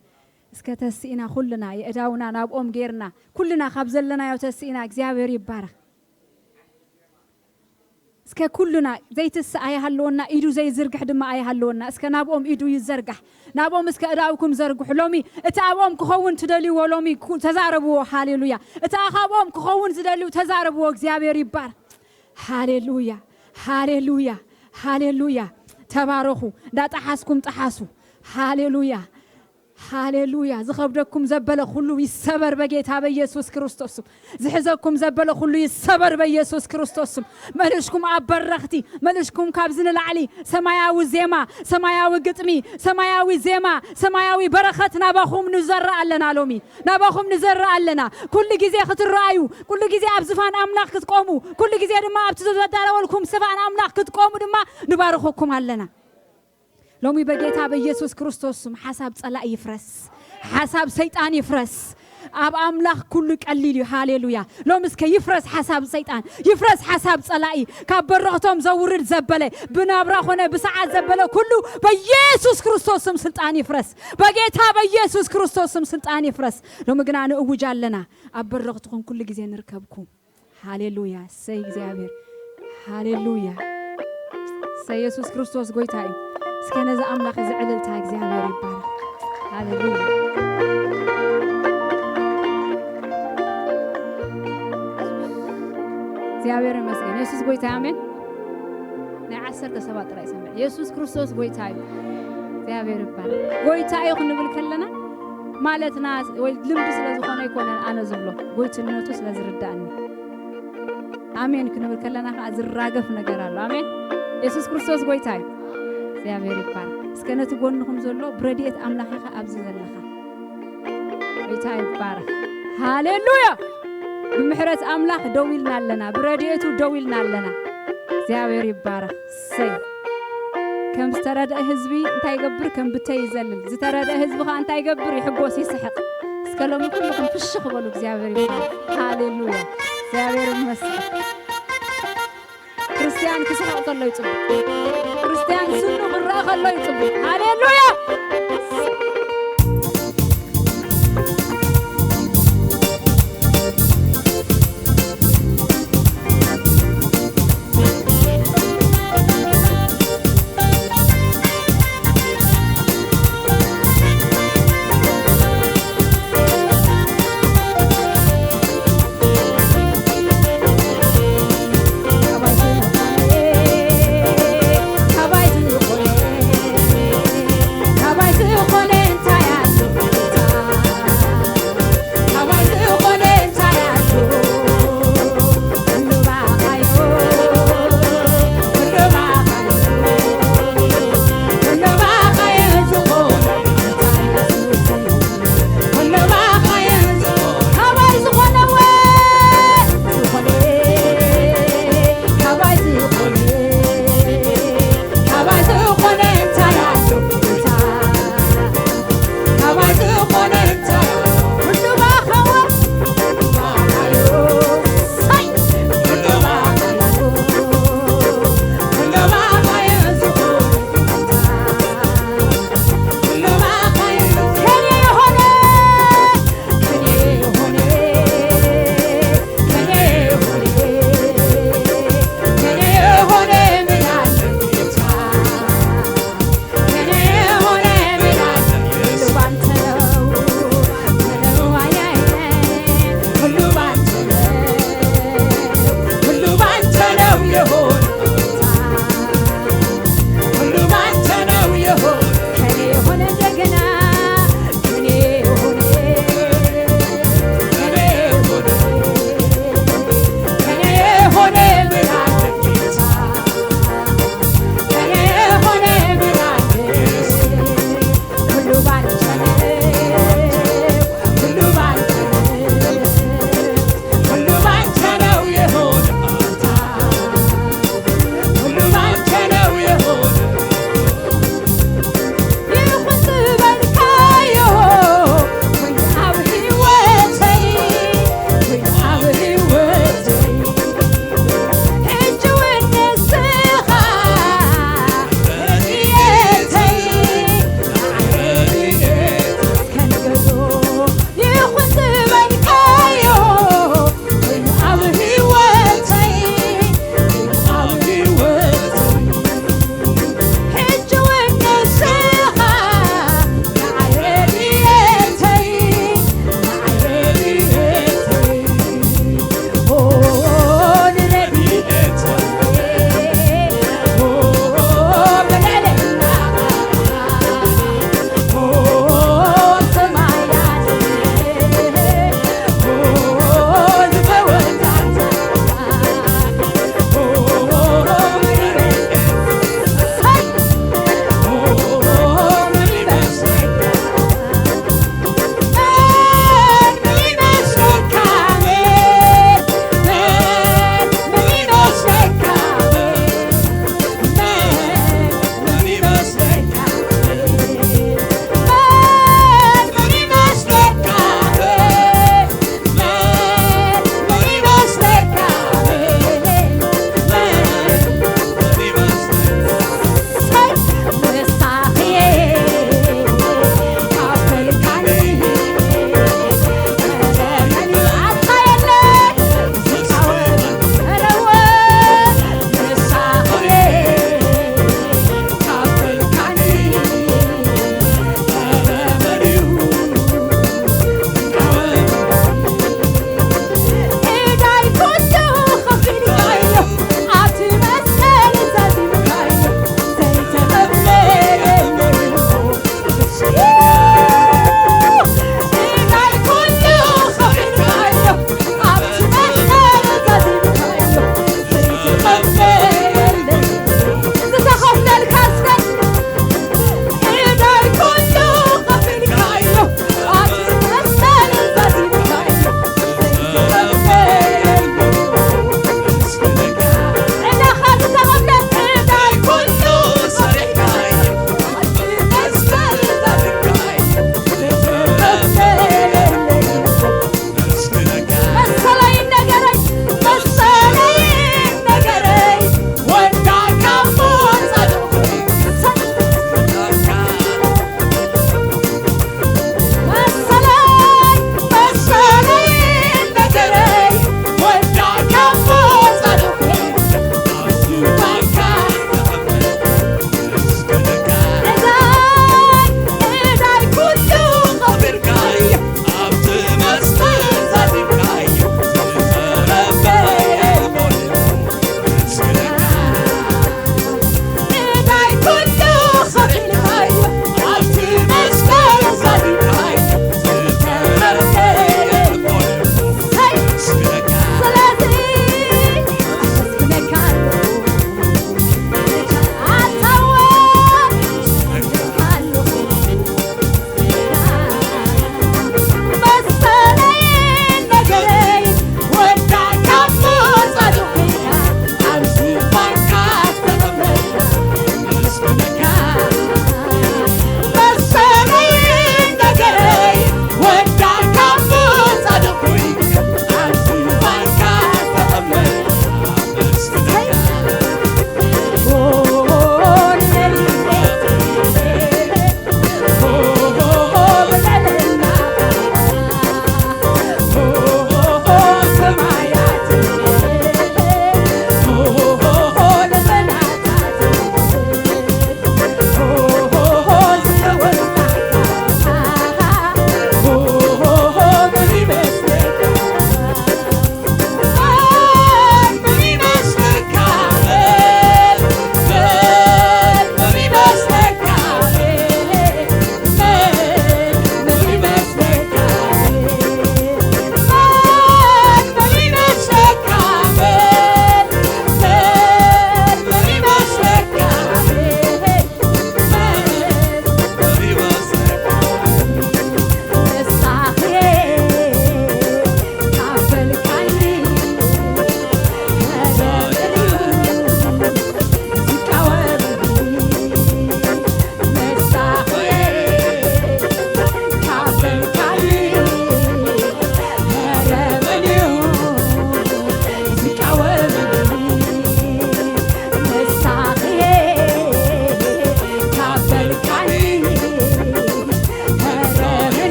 እስከ ተስኢና ኩልና የእዳውና ናብኦም ጌርና ኩልና ካብ ዘለናዮ ተስኢና እግዚኣብሔር ይባረኽ። እስከ ኩልና ዘይትስእ ኣይሃለወና፣ ኢዱ ዘይዝርግሕ ድማ ኣይሃለወና። እስከ ናብኦም ኢዱ ይዘርጋሕ፣ ናብኦም እስከ እዳውኩም ዘርግሑ። ሎሚ እቲ ኣብኦም ክኸውን ትደልይዎ ሎሚ ኩ- ተዛረብዎ። ሃሌሉያ። እቲ ካብኦም ክኸውን ዝደልዩ ተዛረብዎ። እግዚኣብሔር ይባር። ሃሌሉያ፣ ሃሌሉያ፣ ሃሌሉያ። ተባረኹ። እንዳጠሓስኩም ጠሓሱ። ሃሌሉያ፣ ሃሌሉያ። ዝኸብደኩም ዘበለ ኩሉ ይሰበር በጌታ በኢየሱስ ክርስቶስ ስም። ዝሕዘኩም ዘበለ ኩሉ ይሰበር በኢየሱስ ክርስቶስ ስም። መልሽኩም ኣብ በረኽቲ፣ መልሽኩም ካብዚ ንላዕሊ ሰማያዊ ዜማ፣ ሰማያዊ ግጥሚ፣ ሰማያዊ ዜማ፣ ሰማያዊ በረኸት ናባኹም ንዘርእ ኣለና። ሎሚ ናባኹም ንዘርእ ኣለና። ኩሉ ግዜ ክትረኣዩ፣ ኩሉ ግዜ ኣብ ዝፋን ኣምላኽ ክትቆሙ፣ ኩሉ ግዜ ድማ ኣብቲ ዘዳለወልኩም ዝፋን ኣምላኽ ክትቆሙ ድማ ንባርኸኩም ኣለና። ሎሚ በጌታ በኢየሱስ ክርስቶስ ስም ሓሳብ ጸላኢ ይፍረስ፣ ሓሳብ ሰይጣን ይፍረስ። ኣብ ኣምላኽ ኩሉ ቀሊል እዩ። ሃሌሉያ። ሎም እስከ ይፍረስ ሓሳብ ሰይጣን፣ ይፍረስ ሓሳብ ጸላኢ። ካብ በረኽቶም ዘውርድ ዘበለ፣ ብናብራ ኾነ ብሰዓት ዘበለ ኩሉ በኢየሱስ ክርስቶስ ስም ስልጣን ይፍረስ። በጌታ በኢየሱስ ክርስቶስ ስም ስልጣን ይፍረስ። ሎሚ ግና ንእውጅ ኣለና፣ ኣብ በረኽትኹም ኩሉ ግዜ ንርከብኩም። ሃሌሉያ። እሰይ እግዚኣብሔር። ሃሌሉያ። እሰይ የሱስ ክርስቶስ ጎይታ እዩ። እስከ ነዚ ኣምላኽ እዚ ዕልልታ እግዚኣብሔር ይባረክ። ሃሌሉያ። እግዚኣብሔር ይመስገን። የሱስ ጎይታ እዩ። ኣሜን። ናይ ዓሰርተ ሰባት ጥራይ ሰምዕ። የሱስ ክርስቶስ ጎይታ እዩ። እግዚኣብሔር ይባረክ። ጎይታ እዩ ክንብል ከለና ማለትና ወይ ልምዲ ስለ ዝኾነ ኣይኮነን ኣነ ዝብሎ፣ ጎይትነቱ ስለ ዝርዳእኒ። ኣሜን ክንብል ከለና ከዓ ዝራገፍ ነገር ኣሎ። ኣሜን። የሱስ ክርስቶስ ጎይታ እዩ። እግዚኣብሔር ይባረክ። እስከ ነቲ ጎንኹም ዘሎ ብረድኤት ኣምላኽ ኢኻ ኣብዚ ዘለኻ። ጎይታ ይባረክ። ሃሌሉያ። ብምሕረት ኣምላኽ ደው ኢልና ኣለና፣ ብረድኤቱ ደው ኢልና ኣለና። እግዚኣብሔር ይባረክ። ሰይ ከም ዝተረድአ ህዝቢ እንታይ ይገብር? ከም ብተይ ይዘልል። ዝተረድአ ህዝቢ ከዓ እንታይ ይገብር? ይሕጎስ፣ ይስሕቅ። እስከ ሎሚ ኩልኹም ፍሽኽ በሉ። እግዚኣብሔር ይባረክ። ሃሌሉያ። እግዚኣብሔር ይመስገን። ክርስትያን ክስሕቕ ከሎ ይጽቡቕ። ክርስትያን ስኑ ክረኣ ከሎ ይጽቡቕ። ሃሌሉያ።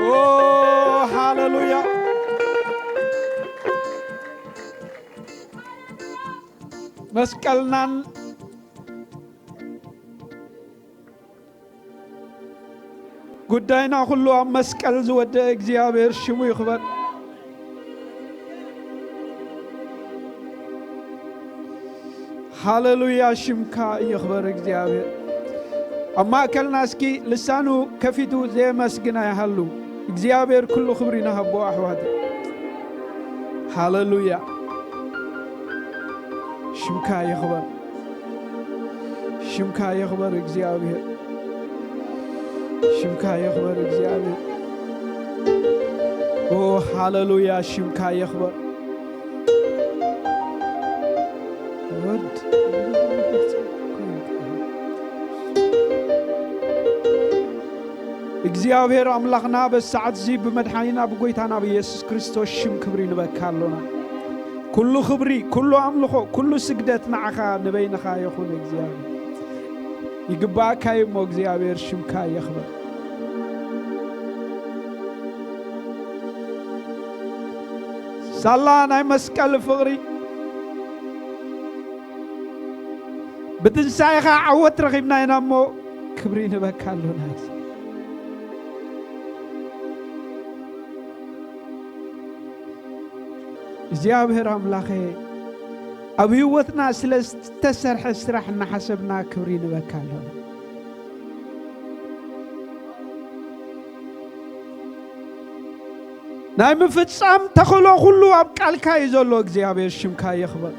ኦ፣ ሃሌሉያ። መስቀልናን ጉዳይና ኩሉ ኣብ መስቀል ዝወደአ እግዚኣብሔር ሽሙ ይኽበር። ሃሌሉያ፣ ሽምካ ይኽበር እግዚኣብሔር። ኣብ ማእከልና እስኪ ልሳኑ ከፊቱ ዘየመስግን ኣይሃሉ። እግዚኣብሔር ኩሉ ክብሪ ንሃቦ ኣሕዋት። ሃሌሉያ፣ ሽምካ ይኽበር። ሽምካ ይኽበር እግዚኣብሔር። ሽምካ ይኽበር እግዚኣብሔር። ኦ ሃሌሉያ፣ ሽምካ ይኽበር። ወድ እግዚኣብሔር ኣምላኽና በዚ ሰዓት እዚ ብመድሓኒና ብጎይታና ብኢየሱስ ክርስቶስ ሽም ክብሪ ንበካ ኣሎና። ኩሉ ክብሪ፣ ኩሉ ኣምልኾ፣ ኩሉ ስግደት ንዓኻ ንበይንኻ ይኹን እግዚኣብሔር። ይግባእካ እዩ እሞ እግዚኣብሔር ሽምካ ይኽበር። ሳላ ናይ መስቀል ፍቕሪ ብትንሳኤኻ ዓወት ረኺብና ኢና እሞ ክብሪ ንበካ ኣሎና። እግዚኣብሔር ኣምላኸ ኣብ ህይወትና ስለ ዝተሰርሐ ስራሕ እናሓሰብና ክብሪ ንበካ ኣሎና። ናይ ምፍጻም ተኽእሎ ኩሉ ኣብ ቃልካ እዩ ዘሎ። እግዚኣብሔር ሽምካ ይኽበር።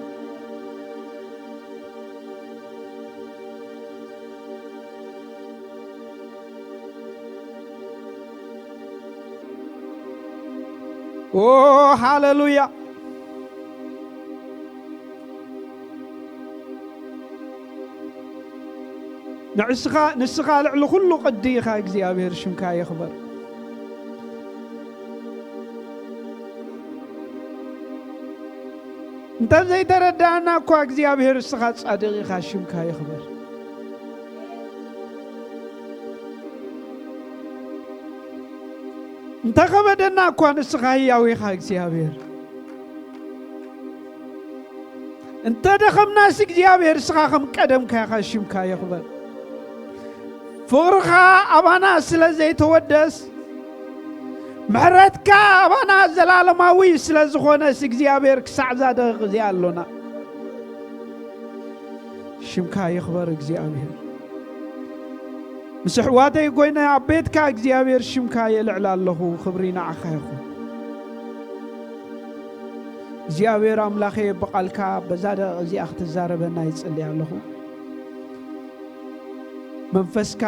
ኦ ሃሌሉያ። ንዕስኻ ንስኻ ልዕሊ ኩሉ ቅዲ ኢኻ እግዚኣብሔር ሽምካ ይኽበር። እንተ ዘይተረዳእና እኳ እግዚኣብሔር እስኻ ጻድቕ ኢኻ ሽምካ ይኽበር። እንተ ኸበደና እኳ ንስኻ ህያው ኢኻ እግዚኣብሔር። እንተ ደኸምናስ እግዚኣብሔር እስኻ ከም ቀደምካ ኢኻ ሽምካ ይኽበር። ፍቕርኻ ኣባና ስለ ዘይተወደስ ምሕረትካ ኣባና ዘላለማዊ ስለ ዝኾነስ እግዚኣብሔር ክሳዕ እዛ ደቂቕ እዚኣ ኣሎና። ሽምካ ይኽበር እግዚኣብሔር። ምስ ኣሕዋተይ ኮይነ ኣብ ቤትካ እግዚኣብሔር ሽምካ የልዕል ኣለኹ። ክብሪ ንዓኻ ይኹን እግዚኣብሔር ኣምላኸ። ብቓልካ በዛ ደቂቕ እዚኣ ክትዛረበና ይጽሊ ኣለኹ። መንፈስካ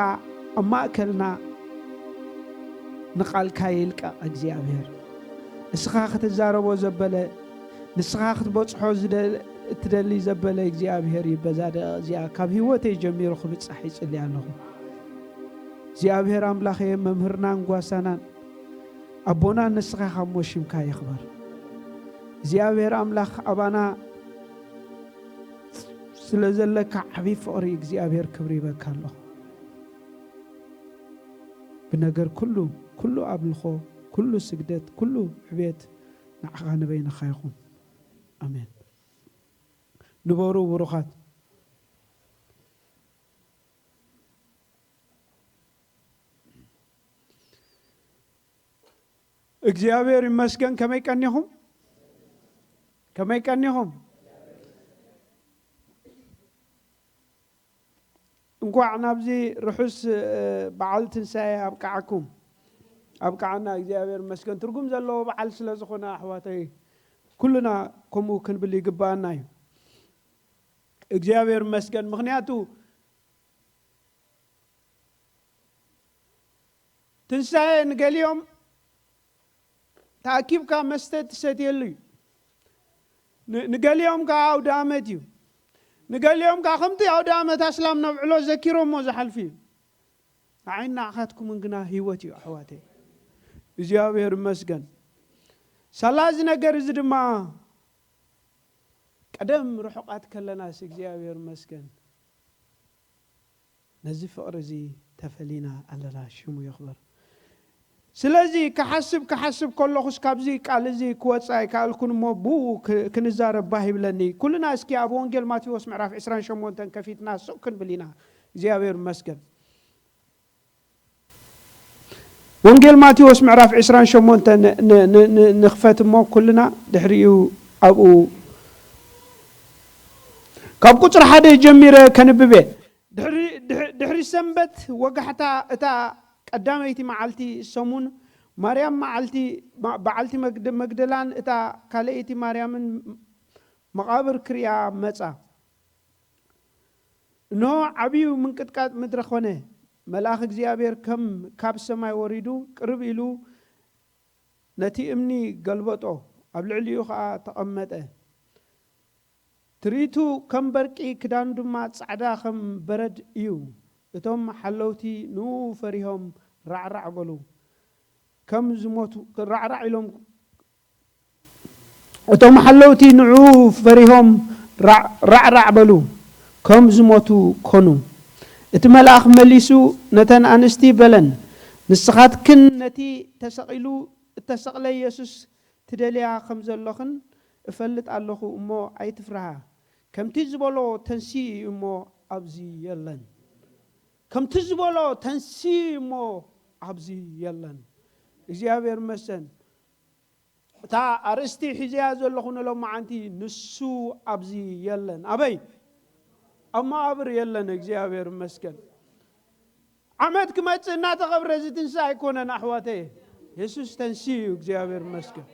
ኣብ ማእከልና ንቓልካ ይልቀቕ እግዚኣብሔር። ንስኻ ክትዛረቦ ዘበለ ንስኻ ክትበጽሖ ዝደ- እትደሊ ዘበለ እግዚኣብሔር እዩ። በዛ ደቂቕ እዚኣ ካብ ህይወተይ ጀሚሩ ክብጻሕ ይጽሊ ኣለኹ። እግዚኣብሔር ኣምላኸ መምህርናን ጓሳናን ኣቦናን ንስኻ ኢኻ እሞ ሽምካ ይኽበር። እግዚኣብሔር ኣምላኽ ኣባና ስለ ዘለካ ዓብዪ ፍቕሪ እግዚኣብሔር ክብሪ ይበካ ኣለኹ። ብነገር ኩሉ ኩሉ ኣምልኾ ኩሉ ስግደት ኩሉ ዕቤት ንዓኻ ንበይንኻ ይኹን። ኣሜን። ንበሩ ብሩኻት። እግዚኣብሔር ይመስገን። ከመይ ቀኒኹም? ከመይ ቀኒኹም? እንኳዕ ናብዚ ርሑስ በዓል ትንሳኤ ኣብቃዓኩም ኣብቃዓና። እግዚኣብሔር ይመስገን። ትርጉም ዘለዎ በዓል ስለ ዝኾነ ኣሕዋተይ ኩልና ከምኡ ክንብል ይግባኣና እዩ። እግዚኣብሔር ይመስገን። ምኽንያቱ ትንሳኤ ንገሊኦም ተኣኪብካ መስተ ትሰትየሉ እዩ። ንገሊኦም ከዓ ኣውደ ኣመት እዩ። ንገሊኦም ከዓ ከምቲ ኣውደ ኣመት ኣስላም ነብዕሎ ዘኪሮሞ ዝሓልፍ እዩ። ንዓይን ንዓኻትኩምን ግና ህይወት እዩ ኣሕዋተይ። እግዚኣብሔር ይመስገን። ሳላ እዚ ነገር እዚ ድማ ቀደም ርሑቓት ከለናስ እግዚኣብሔር ይመስገን ነዚ ፍቕሪ እዚ ተፈሊና ኣለና። ሽሙ ይኽበር። ስለዚ ክሓስብ ክሓስብ ከለኹስ ካብዚ ቃል እዚ ክወጽእ ኣይከኣልኩን እሞ ብኡ ክ- ክንዛረብ ባህ ይብለኒ። ኩልና እስኪ ኣብ ወንጌል ማቴዎስ ምዕራፍ ዕስራን ሸሞንተን ከፊትና ሱቕ ክንብል ኢና። እግዚኣብሔር ይመስገን። ወንጌል ማቴዎስ ምዕራፍ ዕስራን ሸሞንተን ን- ን- ን- ንኽፈት እሞ ኩልና ድሕሪኡ ኣብኡ ካብ ቁጽሪ ሓደ ጀሚረ ከንብብ እየ። ድሕሪ- ድሕ- ድሕሪ ሰንበት ወጋሕታ እታ ቀዳመይቲ መዓልቲ ሰሙን ማርያም መዓልቲ ማ- በዓልቲ መግደ- መግደላን እታ ካልኣይቲ ማርያምን መቓብር ክሪኣ መጻ። እንሆ ዓብዩ ምንቅጥቃጥ ምድሪ ኾነ። መልኣኽ እግዚኣብሔር ከም ካብ ሰማይ ወሪዱ ቅርብ ኢሉ ነቲ እምኒ ገልበጦ፣ ኣብ ልዕሊኡ ኸኣ ተቐመጠ። ትርኢቱ ከም በርቂ፣ ክዳኑ ድማ ጻዕዳ ከም በረድ እዩ። እቶም ሓለውቲ ንኡ ፈሪሆም ራዕራዕ በሉ። ከም ዝሞቱ ራዕራዕ ኢሎም እቶም ሓለውቲ ንኡ ፈሪሆም ራዕ- ራዕራዕ በሉ፣ ከም ዝሞቱ ኮኑ። እቲ መልኣኽ መሊሱ ነተን ኣንስቲ በለን፣ ንስኻትክን ነቲ ተሰቒሉ እተሰቕለ የሱስ ትደልያ ከም ዘለኽን እፈልጥ ኣለኹ እሞ ኣይትፍርሃ። ከምቲ ዝበሎ ተንሲኡ እዩ እሞ ኣብዚ የለን። ከምቲ ዝበሎ ተንሲኡ እዩ እሞ ኣብዚ የለን። እግዚኣብሔር ይመስገን። እታ ኣርእስቲ ሒዘያ ዘለኹ ንሎማዓንቲ ንሱ ኣብዚ የለን። ኣበይ? ኣብ መቓብር የለን። እግዚኣብሔር ይመስገን። ዓመት ክመጽእ እናተኸብረ ዝትንሳ ኣይኮነን ኣሕዋተየ። የሱስ ተንስኡ እዩ። እግዚኣብሔር ይመስገን።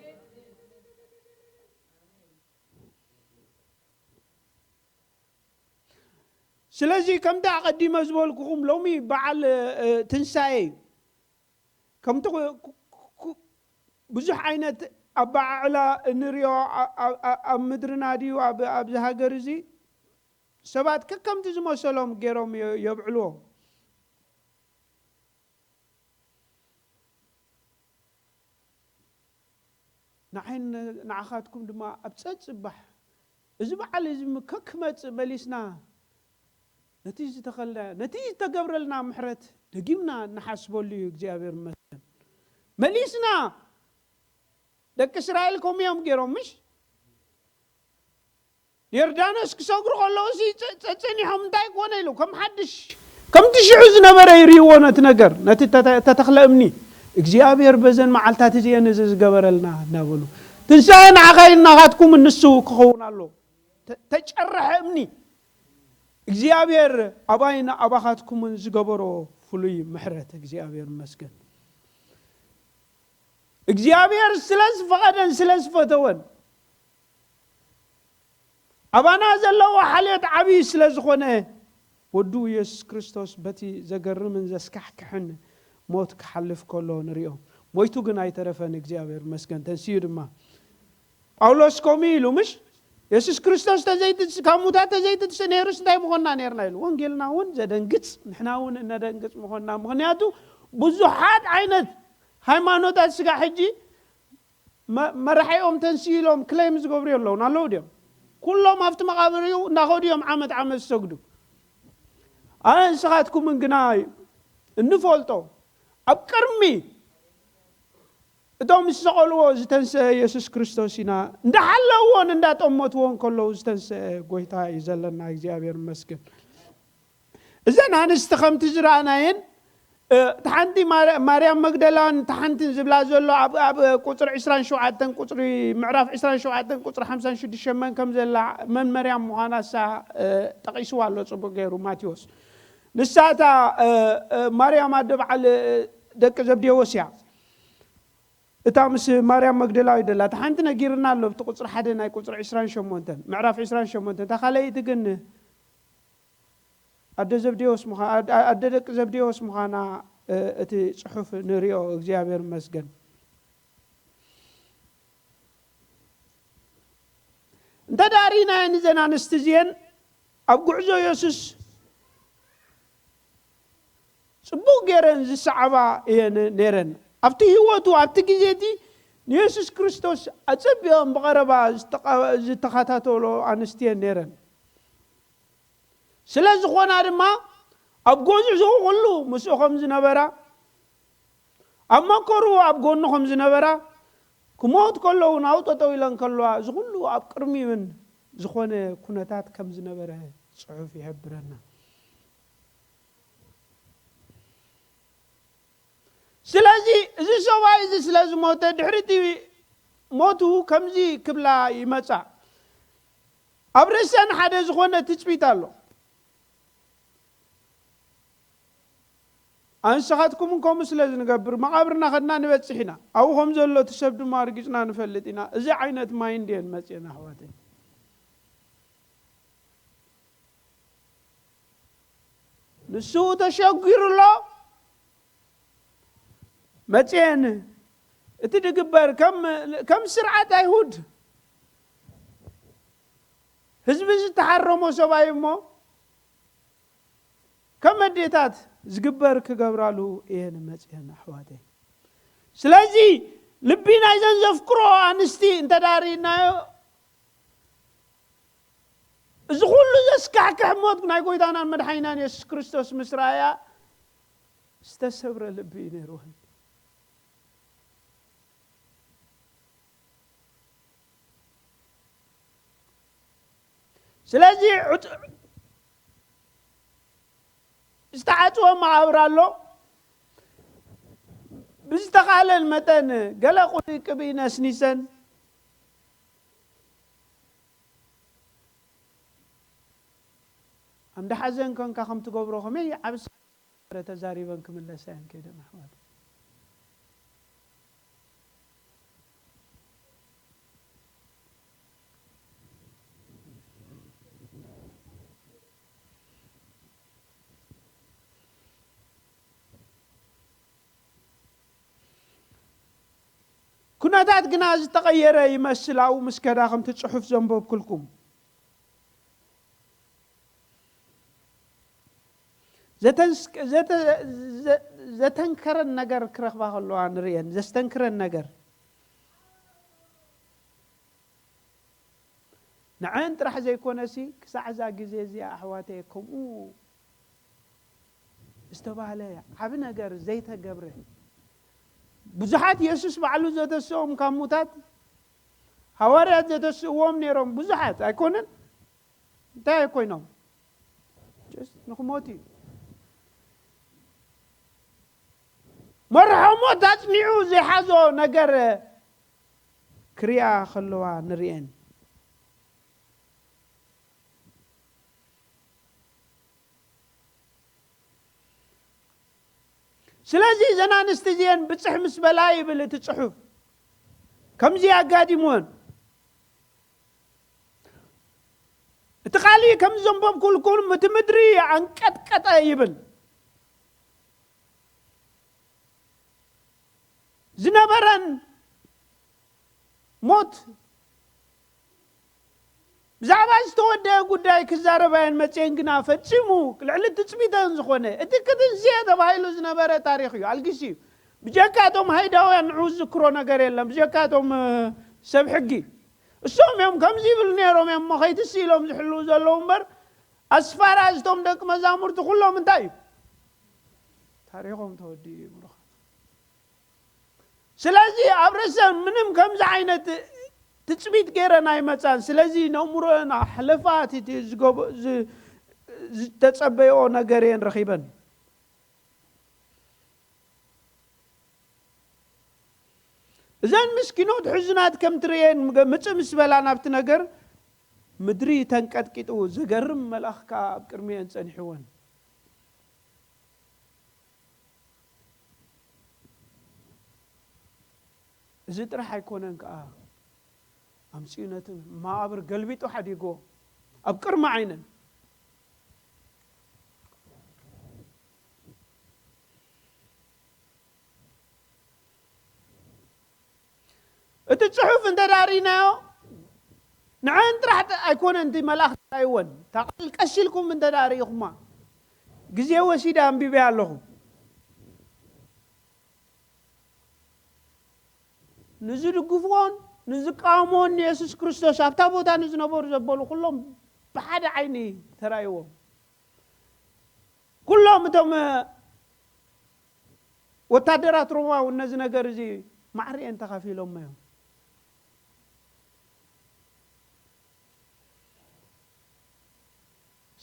ስለዚ ከምቲ ኣቐዲመ ዝበልኩኹም ሎሚ በዓል እ፣ ትንሳኤ እዩ። ከምቲ ኩ- ኩ- ኩ- ብዙሕ ዓይነት ኣበዓዕላ እንሪኦ ኣ- ኣ- ኣ- ኣብ ምድርና ድዩ ኣብ ኣብዚ ሃገር እዚ ሰባት ከከምቲ ዝመሰሎም ገይሮም የ- የብዕልዎ። ንዓይን ንዓኻትኩም ድማ ኣብ ጸጽባሕ እዚ በዓል እዚ ከክመጽእ መሊስና ነቲ ዝተኸልናዮ ነቲ ዝተገብረልና ምሕረት ደጊምና ንሓስበሉ እዩ። እግዚኣብሔር ይመስገን። መሊስና ደቂ እስራኤል ከምኡ እዮም ገይሮም ምሽ ዮርዳኖስ ክሰግሩ ከለዉ ሲ ጸ- ጸ- ጸኒሖም እንታይ ኮነ ኢሉ ከም ሓድሽ ከምቲ ሽዑ ዝነበረ ይርእይዎ ነቲ ነገር ነቲ ተተ- ተተኽለ እምኒ እግዚኣብሔር በዘን መዓልታት እዚአን እዚ ዝገበረልና እናበሉ ትንሳኤ ንዓኻይ እናኻትኩም ንሱ ክኸውን ኣሎ። ተ- ተጨረሐ እምኒ እግዚኣብሔር ኣባይን ኣባኻትኩምን ዝገበሮ ፍሉይ ምሕረት እግዚኣብሔር ይመስገን። እግዚኣብሔር ስለ ዝፈቐደን ስለ ዝፈተወን ኣባና ዘለዎ ሓልዮት ዓብዪ ስለ ዝኾነ ወዱ የሱስ ክርስቶስ በቲ ዘገርምን ዘስካሕክሕን ሞት ክሓልፍ ከሎ ንሪኦ። ሞይቱ ግን ኣይተረፈን። እግዚኣብሔር ይመስገን ተንስኡ ድማ። ጳውሎስ ከምኡ ኢሉ ምሽ የሱስ ክርስቶስ ተዘይትስ ካብ ሙታት ተዘይትትስ ነይሩስ እንታይ ምኾንና ነርና ኢሉ። ወንጌልና እውን ዘደንግጽ ንሕና እውን እነደንግጽ ምኾንና። ምኽንያቱ ብዙሓት ዓይነት ሃይማኖታት ስጋ ሕጂ መ- መራሒኦም ተንስኡ ኢሎም ክሌም ዝገብሩ የለውን ኣለዉ ድዮም? ኩሎም ኣብቲ መቓብር እዩ እናኸዱ እዮም ዓመት ዓመት ዝሰግዱ። ኣነ ንስኻትኩምን ግና እንፈልጦ ኣብ ቅድሚ እቶም ዝሰቐልዎ ዝተንስአ የሱስ ክርስቶስ ኢና እንዳሓለውዎን እንዳጠመትዎን ከለዉ ዝተንስአ ጎይታ እዩ ዘለና። እግዚኣብሔር ይመስገን። እዘን ኣንስቲ ከምቲ ዝረኣናየን እ፣ እታ ሓንቲ ማር- ማርያም መግደላን እታ ሓንትን ዝብላ ዘሎ ኣብ ኣብ ቁፅሪ ዕስራን ሸውዓተን ቁፅሪ ምዕራፍ ዕስራን ሸውዓተን ቁፅሪ ሓምሳን ሽዱሽተን መን ከም ዘላ መን መርያም ምዃና እሳ እ፣ ጠቒስዋ ኣሎ ፅቡቅ ገይሩ ማቴዎስ። ንሳ እታ እ፣ እ፣ ማርያም ኣደ በዓል እ፣ ደቂ ዘብዴዎስ እያ። እታ ምስ ማርያም መግደላዊ ደላ እታ ሓንቲ ነጊርና ኣሎ ብቲ ቁፅሪ ሓደ ናይ ቁፅሪ ዕስራን ሸሞንተን ምዕራፍ ዕስራን ሸሞንተን እታ ካልኣይቲ ግን ኣደ ዘብዴዎስ ምዃ- ኣደ- ኣደ ደቂ ዘብዴዎስ ምዃና እ፣ እቲ ፅሑፍ ንሪኦ። እግዚኣብሔር ይመስገን። እንተ ደኣ ርኢናየን እዘን ኣንስቲ እዚአን ኣብ ጉዕዞ የሱስ ፅቡቕ ገይረን ዝሰዓባ እየን ነይረን። ኣብቲ ህይወቱ ኣብቲ ግዜ እቲ ንየሱስ ክርስቶስ ኣፀቢቐን ብቐረባ ዝተቐ- ዝተኸታተሎ ኣንስቲ እየን ነይረን። ስለ ዝኾና ድማ ኣብ ጎዝዞ ኩሉ ምስኡ ከም ዝነበራ፣ ኣብ መከሩ ኣብ ጎኑ ከም ዝነበራ፣ ክሞት ከሎ እውን ኣብኡ ጠጠው ኢለን ከለዋ፣ እዚ ኩሉ ኣብ ቅድሚውን ዝኾነ ኩነታት ከም ዝነበረ ጽሑፍ ይሕብረና። ስለዚ እዚ ሰብኣይ እዚ ስለ ዝሞተ፣ ድሕሪ እቲ ሞቱ ከምዚ ክብላ ይመጻ። ኣብ ርእሰን ሓደ ዝኾነ ትጽቢት ኣሎ። ኣንስኻትኩምን ከምኡ ስለ ዝንገብር፣ መቓብርና ከድና ንበጽሕ ኢና። ኣብኡ ከም ዘሎ እቲ ሰብ ድማ ኣርጊጽና ንፈልጥ ኢና። እዚ ዓይነት ማይንድ እየን መጽየን፣ ኣሕዋተይ። ንሱ ተሸጒሩ ኣሎ። መጽየን እቲ ድግበር ከም፣ ከም ስርዓት ኣይሁድ፣ ህዝቢ ዝተሓረሞ ሰብኣይ እሞ፣ ከም ኣዴታት ዝግበር ክገብራሉ እየን መጽየን፣ ኣሕዋተይ። ስለዚ ልቢ ናይዘን ዘፍቅሮ ኣንስቲ እንተ ዳሪናዮ፣ እዚ ኩሉ ዘስካሕክሕ ሞት ናይ ጎይታናን መድሓኒናን የሱስ ክርስቶስ ምስ ረኣያ፣ ዝተሰብረ ልቢ እዩ ነይርወን። ስለዚ ዕጡ-፣ ዝተዓጽወ መቓብር ኣሎ። ብዝተኻለን መጠን ገለ ቁሪ ቅብኢ ነስኒሰን፣ ኣንዳ ሓዘን ኮንካ ከም ትገብሮ ከመይ ዓብስ ተዛሪበን ክምለሳ እየን ከይደን፣ ኣሕዋት። ኩነታት ግና ዝተቐየረ ይመስል። ኣብኡ ምስ ከዳ ከምቲ ጽሑፍ ዘንበብኩልኩም፣ ዘተንስክ-፣ ዘተ-፣ ዘ-፣ ዘተንከረን ነገር ክረኽባ ከለዋ ንርእየን። ዘስተንክረን ነገር ንዐን ጥራሕ ዘይኮነሲ፣ ክሳዕ እዛ ግዜ እዚኣ፣ ኣሕዋተይ፣ ከምኡ ዝተባህለ ዓቢ ነገር ዘይተገብረ። ብዙሓት የሱስ ባዕሉ ዘተስኦም ካብ ሙታት፣ ሃዋርያት ዘተስእዎም ነይሮም። ብዙሓት ኣይኮነን? እንታይ ኣይኮይኖም? Just ንኽሞት እዩ። መርሖ ሞት ኣጽኒዑ ዘይሓዞ ነገር ክሪኣ ከለዋ ንርእየን። ስለዚ እዘን ኣንስቲ እዚአን ብጽሕ ምስ በላ ይብል እቲ ጽሑፍ፣ ከምዚ ኣጋዲምወን። እቲ ቃል ከም ዘንበብኩልኩም፣ እቲ ምድሪ ኣንቀጥቀጠ ይብል። ዝነበረን ሞት ብዛዕባ ዝተወደአ ጉዳይ ክዛረባየን መጽየን፣ ግና ፈጺሙ ልዕሊ ትጽቢተን ዝኾነ፣ እቲ ክትንስኤ ተባሂሉ ዝነበረ ታሪኽ እዩ፣ ኣልጊስ እዩ። ብጀካ እቶም ሃይዳውያን ንዑ ዝዝክሮ ነገር የለን፣ ብጀካ እቶም፣ እ፣ ሰብ ሕጊ። እሶም እዮም ከምዚ ይብሉ ነይሮም እዮም እሞ ከይትስእ ኢሎም ዝሕልዉ ዘለዉ እምበር፣ ኣስፋራ እቶም ደቂ መዛሙርቲ ኩሎም እንታይ እዩ? ታሪኾም ተወዲኡ እዩ፣ ብሩኻት። ስለዚ ኣብ ርእሰን ምንም ከምዚ ዓይነት ትጽቢት ገይረን ኣይመጻን። ስለዚ ነእምሮአን ኣሕለፋት እቲ ዝገብ-፣ ዝ-፣ ዝተጸበይኦ ነገር እየን ረኺበን። እዘን ምስኪኖት ሕዙናት ከም ትርእየን ምገ-፣ ምጽእ ምስ በላ ናብቲ ነገር፣ ምድሪ ተንቀጥቂጡ፣ ዘገርም መልኣኽ ከኣ ኣብ ቅድሚኤን ጸኒሕወን። እዚ ጥራሕ ኣይኮነን ከኣ፣ ኣምጺኡ ነቲ መቓብር ገልቢጡ ሓዲጎ ኣብ ቅድሚ ዓይነን። እቲ ጽሑፍ እንተ ዳሪናዮ፣ ንዐን ጥራሕ ጥ-፣ ኣይኮነን እቲ መልኣኽ ተራእይወን። እታ ቃል ቀስ ኢልኩም እንተ ዳሪኹማ፣ ግዜ ወሲደ ኣንቢበያ ኣለኹ። ንዝድግፍዎን ንዝቃወምዎን ንየሱስ ክርስቶስ ኣብታ ቦታ ንዝነበሩ ዘበሉ ኩሎም ብሓደ ዓይኒ ተራእይዎም። ኩሎም እቶም ወታደራት ሮማ እውን ነዚ ነገር እዚ ማዕሪኤን ተኻፊሎሞ እዮም።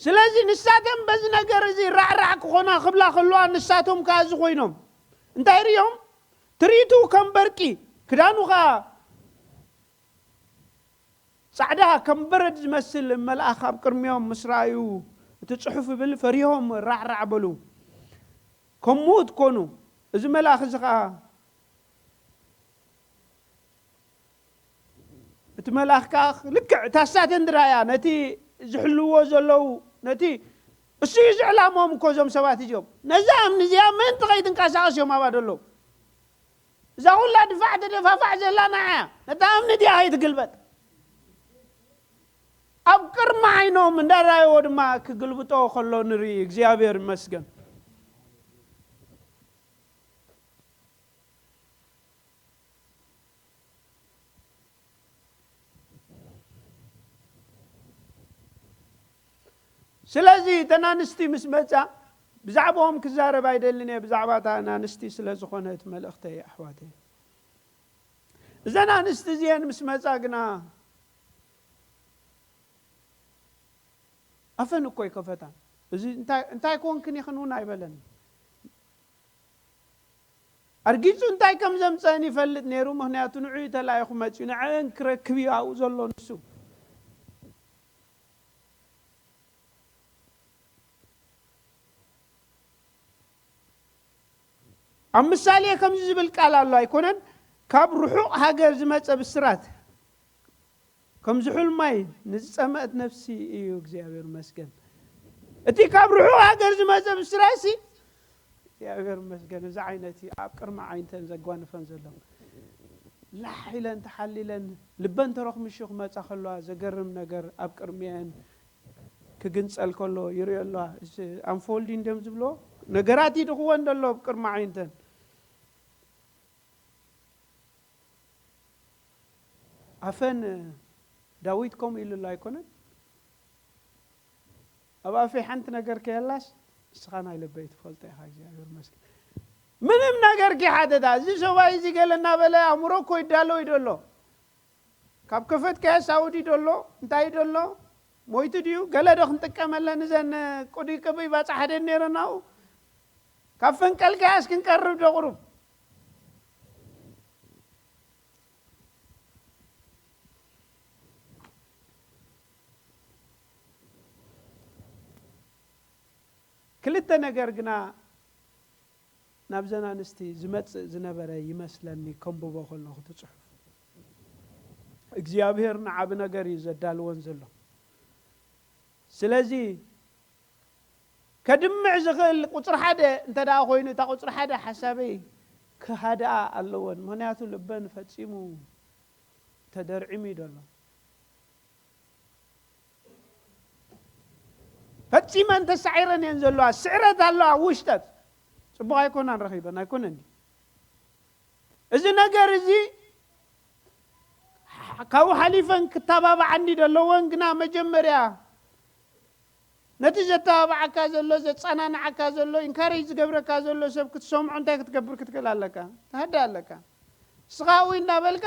ስለዚ ንሳተን በዚ ነገር እዚ ራዕራዕ ክኾና ክብላ ከለዋ፣ ንሳቶም ከኣ እዚ ኮይኖም እንታይ ርእዮም? ትርኢቱ ከም በርቂ፣ ክዳኑ ከኣ ጻዕዳ ከም በረድ ዝመስል መልኣኽ ኣብ ቅድሚኦም ምስ ረኣዩ፣ እቲ ጽሑፍ ይብል፣ ፈሪሆም ራዕራዕ በሉ፣ ከም ምዉት ኮኑ። እዚ መልኣኽ እዚ ከኣ፣ እቲ መልኣኽ ከኣ ልክዕ እታ ሳተን ድራያ ነቲ ዝሕልዎ ዘለዉ፣ ነቲ እሱ እዩ ዝዕላሞም እኮ እዞም ሰባት እዚኦም። ነዛ እምኒ እዚኣ ምእንቲ ከይትንቀሳቐስ እዮም ኣብኣ ዘለዉ። እዛ ኩላ ድፋዕ ተደፋፋዕ ዘላ ንዓያ፣ ነታ እምኒ እዚኣ ከይትግልበጥ። ኣብ ቅድሚ ዓይኖም እንዳራየዎ ድማ ክግልብጦ ከሎ ንርኢ። እግዚኣብሔር ይመስገን። ስለዚ እተን ኣንስቲ ምስ መጻ፣ ብዛዕባኦም ክዛረብ ኣይደልን እየ፣ ብዛዕባ እታ ኣንስቲ ስለ ዝኾነ እቲ መልእኽተይ ኣሕዋተይ። እዘን ኣንስቲ እዚአን ምስ መጻ ግና ኣፈን እኮ ይከፈታ። እዚ እንታይ፣ እንታይ ኮንክን ኢኽን እውን ኣይበለን። ኣርጊጹ እንታይ ከም ዘምጸአን ይፈልጥ ነይሩ፣ ምኽንያቱ ንዕኡ ተላኢኹ መጺኡ፣ ንዕአን ክረክብ እዩ ኣብኡ ዘሎ ንሱ። ኣብ ምሳሌ ከምዚ ዝብል ቃል ኣሎ ኣይኮነን፣ ካብ ርሑቕ ሃገር ዝመጸ ብስራት ከም ዝሑል ማይ ንዝጸመአት ነፍሲ እዩ። እግዚኣብሔር ይመስገን። እቲ ካብ ርሑቕ ሃገር ዝመጸ ብስራሲ፣ እግዚኣብሔር ይመስገን፣ እዚ ዓይነት እዩ ኣብ ቅድሚ ዓይንተን ዘጓንፈን ዘሎ። ላሕ ኢለን ተሓሊለን ልበን ተረኽምሹ ክመጻ ከለዋ ዘገርም ነገር ኣብ ቅድሚኤን ክግንጸል ከሎ ይርእዮ ኣለዋ። እዚ ኣንፎልዲንግ ድዮም ዝብሎ፣ ነገራት ይድኽወን ዘሎ ኣብ ቅድሚ ዓይንተን። ኣፈን ዳዊት ከምኡ ኢሉ ኣሎ ኣይኮነን? ኣብ ኣፈይ ሓንቲ ነገር ከየላስ ንስኻ ናይ ልበይ ትፈልጦ ኢኻ። እግዚኣብሔር ይመስገን። ምንም ነገር ከይሓተታ፣ እዚ ሰብኣይ እዚ ገለ እናበለ ኣእምሮ እኮ ይዳሎ እዩ ዘሎ። ካብ ከፈትካዮ ሳውዲ ደሎ እንታይ ደሎ ሞይቱ ድዩ? ገለ ዶ ክንጥቀመለን እዘን ቁዲ ቅብኢ ባጻሓ ደን ነይረን ኣብኡ? ካብ ፈንቀልካያስ ክንቀርብ ዶ ቁሩብ? ክልተ ነገር ግና ናብዘን ኣንስቲ ዝመጽእ ዝነበረ ይመስለኒ፣ ከንብቦ ከለኹ እቲ ጽሑፍ። እግዚኣብሔር ንዓቢ ነገር እዩ ዘዳልወን ዘሎ። ስለዚ ከድምዕ ዝኽእል ቁጽሪ ሓደ እንተ ደኣ ኮይኑ፣ እታ ቁጽሪ ሓደ ሓሳበይ ክሃድኣ ኣለወን። ምኽንያቱ ልበን ፈጺሙ ተደርዒሙ እዩ ዘሎ። ፈጺመን ተሳዒረን እየን ዘለዋ። ስዕረት ኣሎ ኣብ ውሽጠን። ጽቡቕ ኣይኮናን ረኺበን፣ ኣይኮነን ድዩ? እዚ ነገር እዚ ካብኡ ሓሊፈን ክተባብዓኒ ደለወን፣ ግና መጀመርያ ነቲ ዘተባብዓካ ዘሎ፣ ዘጸናንዓካ ዘሎ፣ ኢንካሬጅ ዝገብረካ ዘሎ ሰብ ክትሰምዖ እንታይ ክትገብር ክትክእል ኣለካ? ትሃድእ ኣለካ። ንስኻ እውይ እናበልካ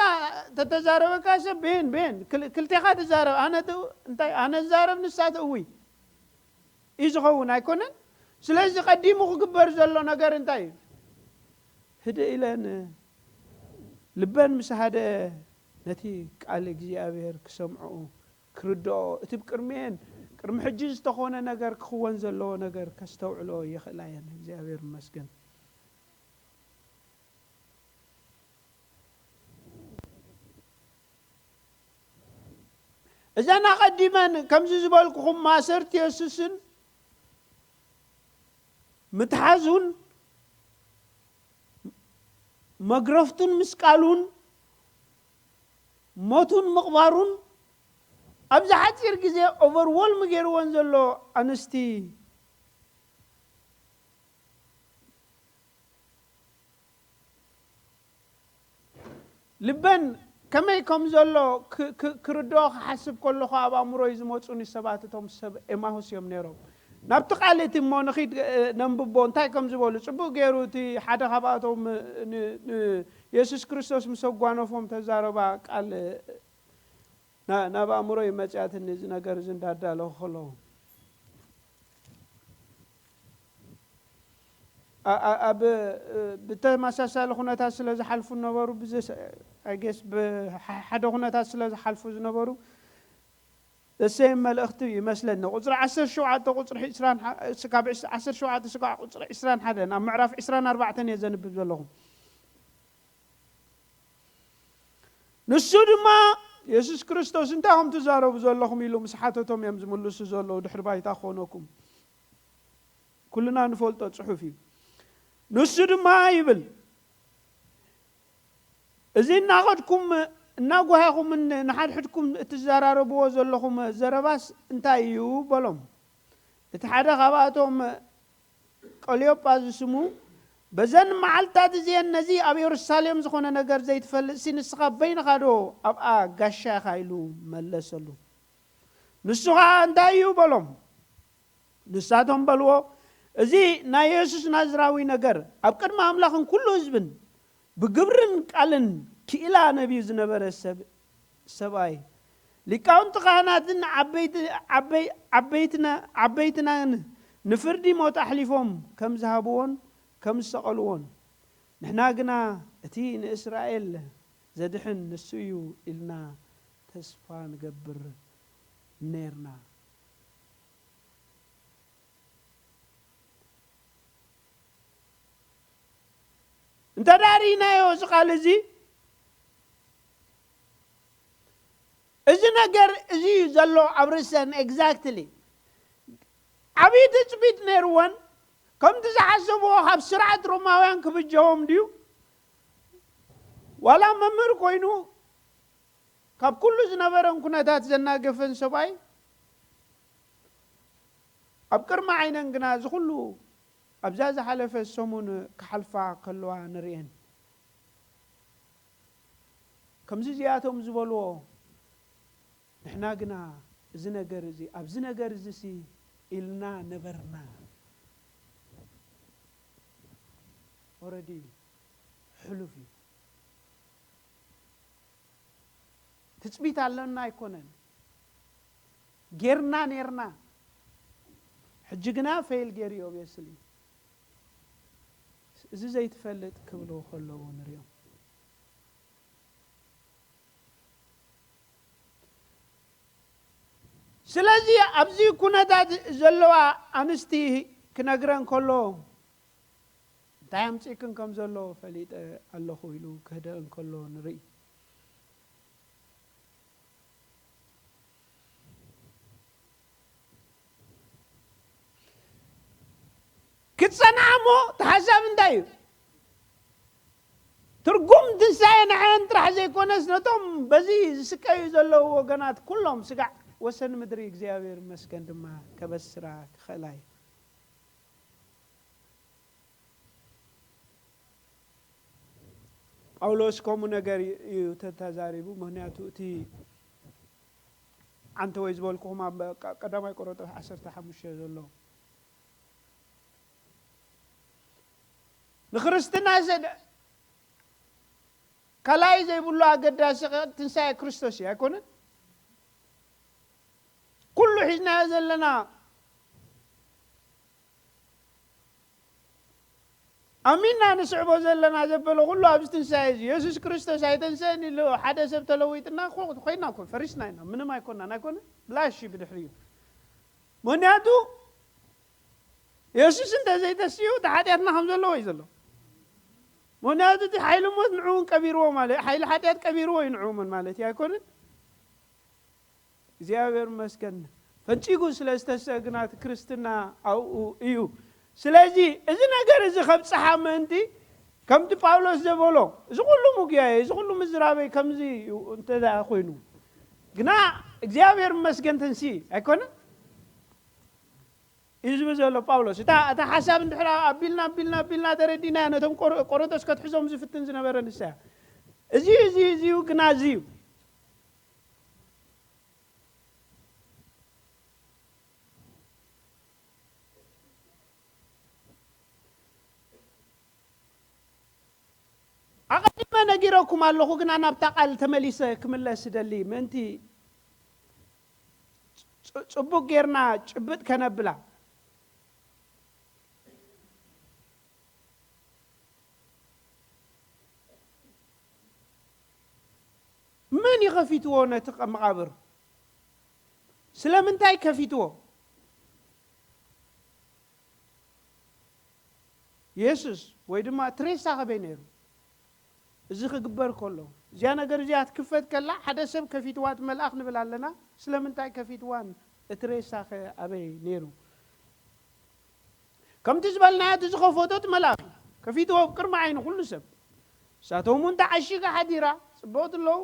ተተዛረበካ ሰብ ቤን፣ ቤን፣ ክል-፣ ክልቴኻ ትዛረብ። ኣነ ት-፣ እንታይ፣ ኣነ ዝዛረብ ንሳ ትእውይ እዩ ዝኸውን ኣይኮነን? ስለዚ ቀዲሙ ክግበር ዘሎ ነገር እንታይ እዩ? ህድእ ኢለን ልበን ምስ ሃደ ነቲ ቃል እግዚኣብሔር ክሰምዕኡ ክርድኦ፣ እቲ ብቅድሚኤን ቅድሚ ሕጂ ዝተኾነ ነገር ክኽወን ዘለዎ ነገር ከስተውዕሎ ይኽእላ እየን። እግዚኣብሔር ይመስገን። እዘን ኣቐዲመን ከምዚ ዝበልኩኹም ማሰርቲ የሱስን ምትሓዙን መግረፍቱን ምስቃሉን ሞቱን ምቕባሩን ኣብዚ ሓፂር ግዜ ኦቨርወልም ገይርወን ዘሎ ኣንስቲ ልበን ከመይ ከም ዘሎ ክ-፣ ክ-፣ ክርድኦ ክሓስብ ከለኹ ኣብ ኣእምሮይ ዝመፁኒ ሰባት እቶም ሰብ ኤማሁስ እዮም ነይሮም። ናብቲ ቃል እቲ እሞ ንኺድ፣ እ፣ ነንብቦ። እንታይ ከም ዝበሉ ጽቡቕ ገይሩ እቲ ሓደ ካብኣቶም፣ እ፣ ን-፣ ን-፣ የሱስ ክርስቶስ ምስ ኣጓነፎም ተዛረባ ቃል፣ እ፣ ና-፣ ናብ ኣእምሮ ይመጽያትኒ እዚ ነገር እዚ እንዳዳለኹ ከለኹ። ኣ-፣ ኣ-፣ ኣብ፣ እ፣ ብተመሳሳሊ ኩነታት ስለ ዝሓልፉ ነበሩ፣ ብዘ-፣ I guess ብሓ-፣ ሓደ ኩነታት ስለ ዝሓልፉ ዝነበሩ፣ the same መልእኽቲ እዩ ይመስለኒ። ቁጽሪ ዓሰርተ ሸውዓተ፣ ቁጽሪ ዕስራን ሓ-፣ ስጋዕ ዓሰርተ ሸውዓተ፣ ስጋዕ ቁጽሪ ዕስራን ሓደን፣ ኣብ ምዕራፍ ዕስራን ኣርባዕተን እየ ዘንብብ ዘለኹ። ንሱ ድማ፣ የሱስ ክርስቶስ፣ "እንታይ ኢኹም ትዛረቡ ዘለኹም?" ኢሉ ምስ ሓተቶም እዮም ዝምልሱ ዘለዉ፣ ድሕሪ ባይታ ክኾነኩም። ኩልና ንፈልጦ ጽሑፍ እዩ። ንሱ ድማ ይብል፣ "እዚ እናኸድኩም እናጓሃኹምን ንሓድሕድኩም እትዘራረብዎ ዘለኹም ዘረባስ እንታይ እዩ?" በሎም። እቲ ሓደ ካብኣቶም ቀልዮጳ ዝስሙ፣ "በዘን መዓልታት እዚአን ነዚ ኣብ የሩሳሌም ዝኾነ ነገር ዘይትፈልጥሲ ንስኻ በይንኻ ዶ ኣብኣ ጋሻ ኢኻ?" ኢሉ መለሰሉ። ንሱ ኸኣ፣ "እንታይ እዩ?" በሎም። ንሳቶም በልዎ፣ "እዚ ናይ የሱስ ናዝራዊ ነገር ኣብ ቅድሚ ኣምላኽን ኩሉ ህዝብን ብግብርን ቃልን ክኢላ ነቢዩ ዝነበረ ሰብ-፣ ሰብኣይ፣ ሊቃውንቲ ካህናትን ዓበይቲ-፣ ዓበይ-፣ ዓበይትና-፣ ዓበይትናን ንፍርዲ ሞት ኣሕሊፎም ከም ዝሃብዎን ከም ዝሰቐልዎን፣ ንሕና ግና እቲ ንእስራኤል ዘድሕን ንሱ እዩ ኢልና ተስፋ ንገብር ኔርና።" እንተ ደኣ ርኢናዮ እዚ ቃል እዚ፣ እዚ ነገር እዚ እዩ ዘሎ ኣብ ርእሰን። Exactly። ዓብዪ ትጽቢት ነይርወን። ከምቲ ዝሓሰብዎ ካብ ስርዓት ሮማውያን ክብጀዎም ድዩ? ዋላ መምህር ኮይኑ ካብ ኩሉ ዝነበረን ኩነታት ዘናገፈን ሰብኣይ፣ ኣብ ቅድሚ ዓይነን ግና እዚ ኩሉ ኣብዛ ዝሓለፈ ሰሙን ክሓልፋ ከለዋ ንርእየን። ከምዚ እዚኣቶም ዝበልዎ፣ ንሕና ግና እዚ ነገር እዚ፣ ኣብዚ ነገር እዚ ሲ ኢልና ነበርና። ኦረዲ ሕሉፍ እዩ። ትጽቢት ኣለና ኣይኮነን። ጌርና ኔርና። ሕጂ ግና ፌል ጌሩ እዩ፣ ኦብየስሊ። እዚ ዘይትፈልጥ ክብሉ ከለዉ ንሪኦም። ስለዚ ኣብዚ ኩነታት ዘለዋ ኣንስቲ ክነግረን ከሎ፣ እንታይ ኣምጺእክን ከም ዘሎ ፈሊጠ ኣለኹ ኢሉ ክህደአን ከሎ ንርኢ። ክትጸንዓ እሞ እቲ ሓሳብ እንታይ እዩ? ትርጉም ትንሳኤ ንዓን ጥራሕ ዘይኮነስ፣ ነቶም በዚ ዝስቀዩ ዘለዉ ወገናት ኩሎም ስጋዕ ወሰን ምድሪ እግዚኣብሔር ይመስገን ድማ ከበስራ ክኽእላ እዩ። ጳውሎስ ከምኡ ነገር እዩ ተተዛሪቡ። ምኽንያቱ እቲ ዓንተ ወይ ዝበልኩኹም ኣብ ቀ-፣ ቀዳማይ ቆሮንቶስ ዓሰርተ ሓሙሽተ ዘሎ ንክርስትና ዘደ-፣ ካልኣይ ዘይብሉ ኣገዳሲ ትንሳኤ ክርስቶስ እዩ፣ ኣይኮነን? ኩሉ ሒዝናዮ ዘለና ኣሚንና ንስዕቦ ዘለና ዘበለ ኩሉ ኣብዚ ትንሳኤ እዚ፣ የሱስ ክርስቶስ ኣይተንሰእን ኢሉ ሓደ ሰብ ተለዊጥና ኮ-፣ ኮይና እኮ ፈሪስና ኢና፣ ምንም ኣይኮናን፣ ኣይኮነ? ብላሽ እዩ ብድሕሪኡ። ምኽንያቱ የሱስ እንተ ዘይተስኡ፣ እቲ ሓጢኣትና ከም ዘለዎ እዩ ዘሎ። ምኽንያቱ እቲ ሓይሊ ሞት ንዕኡ እውን ቀቢርዎ ማለት፣ ሓይሊ ሓጢኣት ቀቢርዎ እዩ ንዕኡ እውን ማለት እዩ፣ ኣይኮነን? እግዚኣብሔር ይመስገን። ፈንጪጉ ስለ ዝተስአ ግና እቲ ክርስትና ኣብኡ እዩ። ስለዚ እዚ ነገር እዚ ከብጽሓ ምእንቲ፣ ከምቲ ጳውሎስ ዘበሎ፣ እዚ ኩሉ ምጉያየ፣ እዚ ኩሉ ምዝራበይ ከምዚ እዩ እንተ ደኣ ኮይኑ፣ ግና እግዚኣብሔር ይመስገን ተንሲ ኣይኮነን? እዩ ዝብል ዘሎ ጳውሎስ። እታ፣ እታ ሓሳብ እንድሕር ኣቢልና፣ ኣቢልና፣ ኣቢልና ተረዲናያ፣ ነቶም ቆሮ-፣ ቆሮንቶስ ከትሕዞም ዝፍትን ዝነበረ ንሳ እያ። እዚ፣ እዚ፣ እዚ እዩ፣ ግና እዚ እዩ። ነጊረኩም ኣለኹ፣ ግና ናብታ ቃል ተመሊሰ ክምለስ እደሊ፣ ምእንቲ ጽ-፣ ጽቡቕ ጌርና ጭብጥ ከነብላ። መን እዩ ከፊትዎ ነቲ መቓብር? ስለምንታይ ከፊትዎ? የሱስ ወይ ድማ እቲ ሬሳ ከበይ ነይሩ? እዚ ክግበር ከሎ፣ እዚኣ ነገር እዚኣ ትክፈት ከላ፣ ሓደ ሰብ ከፊትዋ እቲ መልኣኽ ንብል ኣለና። ስለምንታይ ከፊትዋን እቲ ሬሳ ከ ኣበይ ነይሩ? ከምቲ ዝበልናዮ፣ እቲ ዝኸፈቶ እቲ መልኣኽ እዩ። ከፊትዎ ኣብ ቅድሚ ዓይኒ ኩሉ ሰብ። ንሳቶም እውን ተዓሺጋ ሓዲራ፣ ጽብቕቲ ኣለዉ።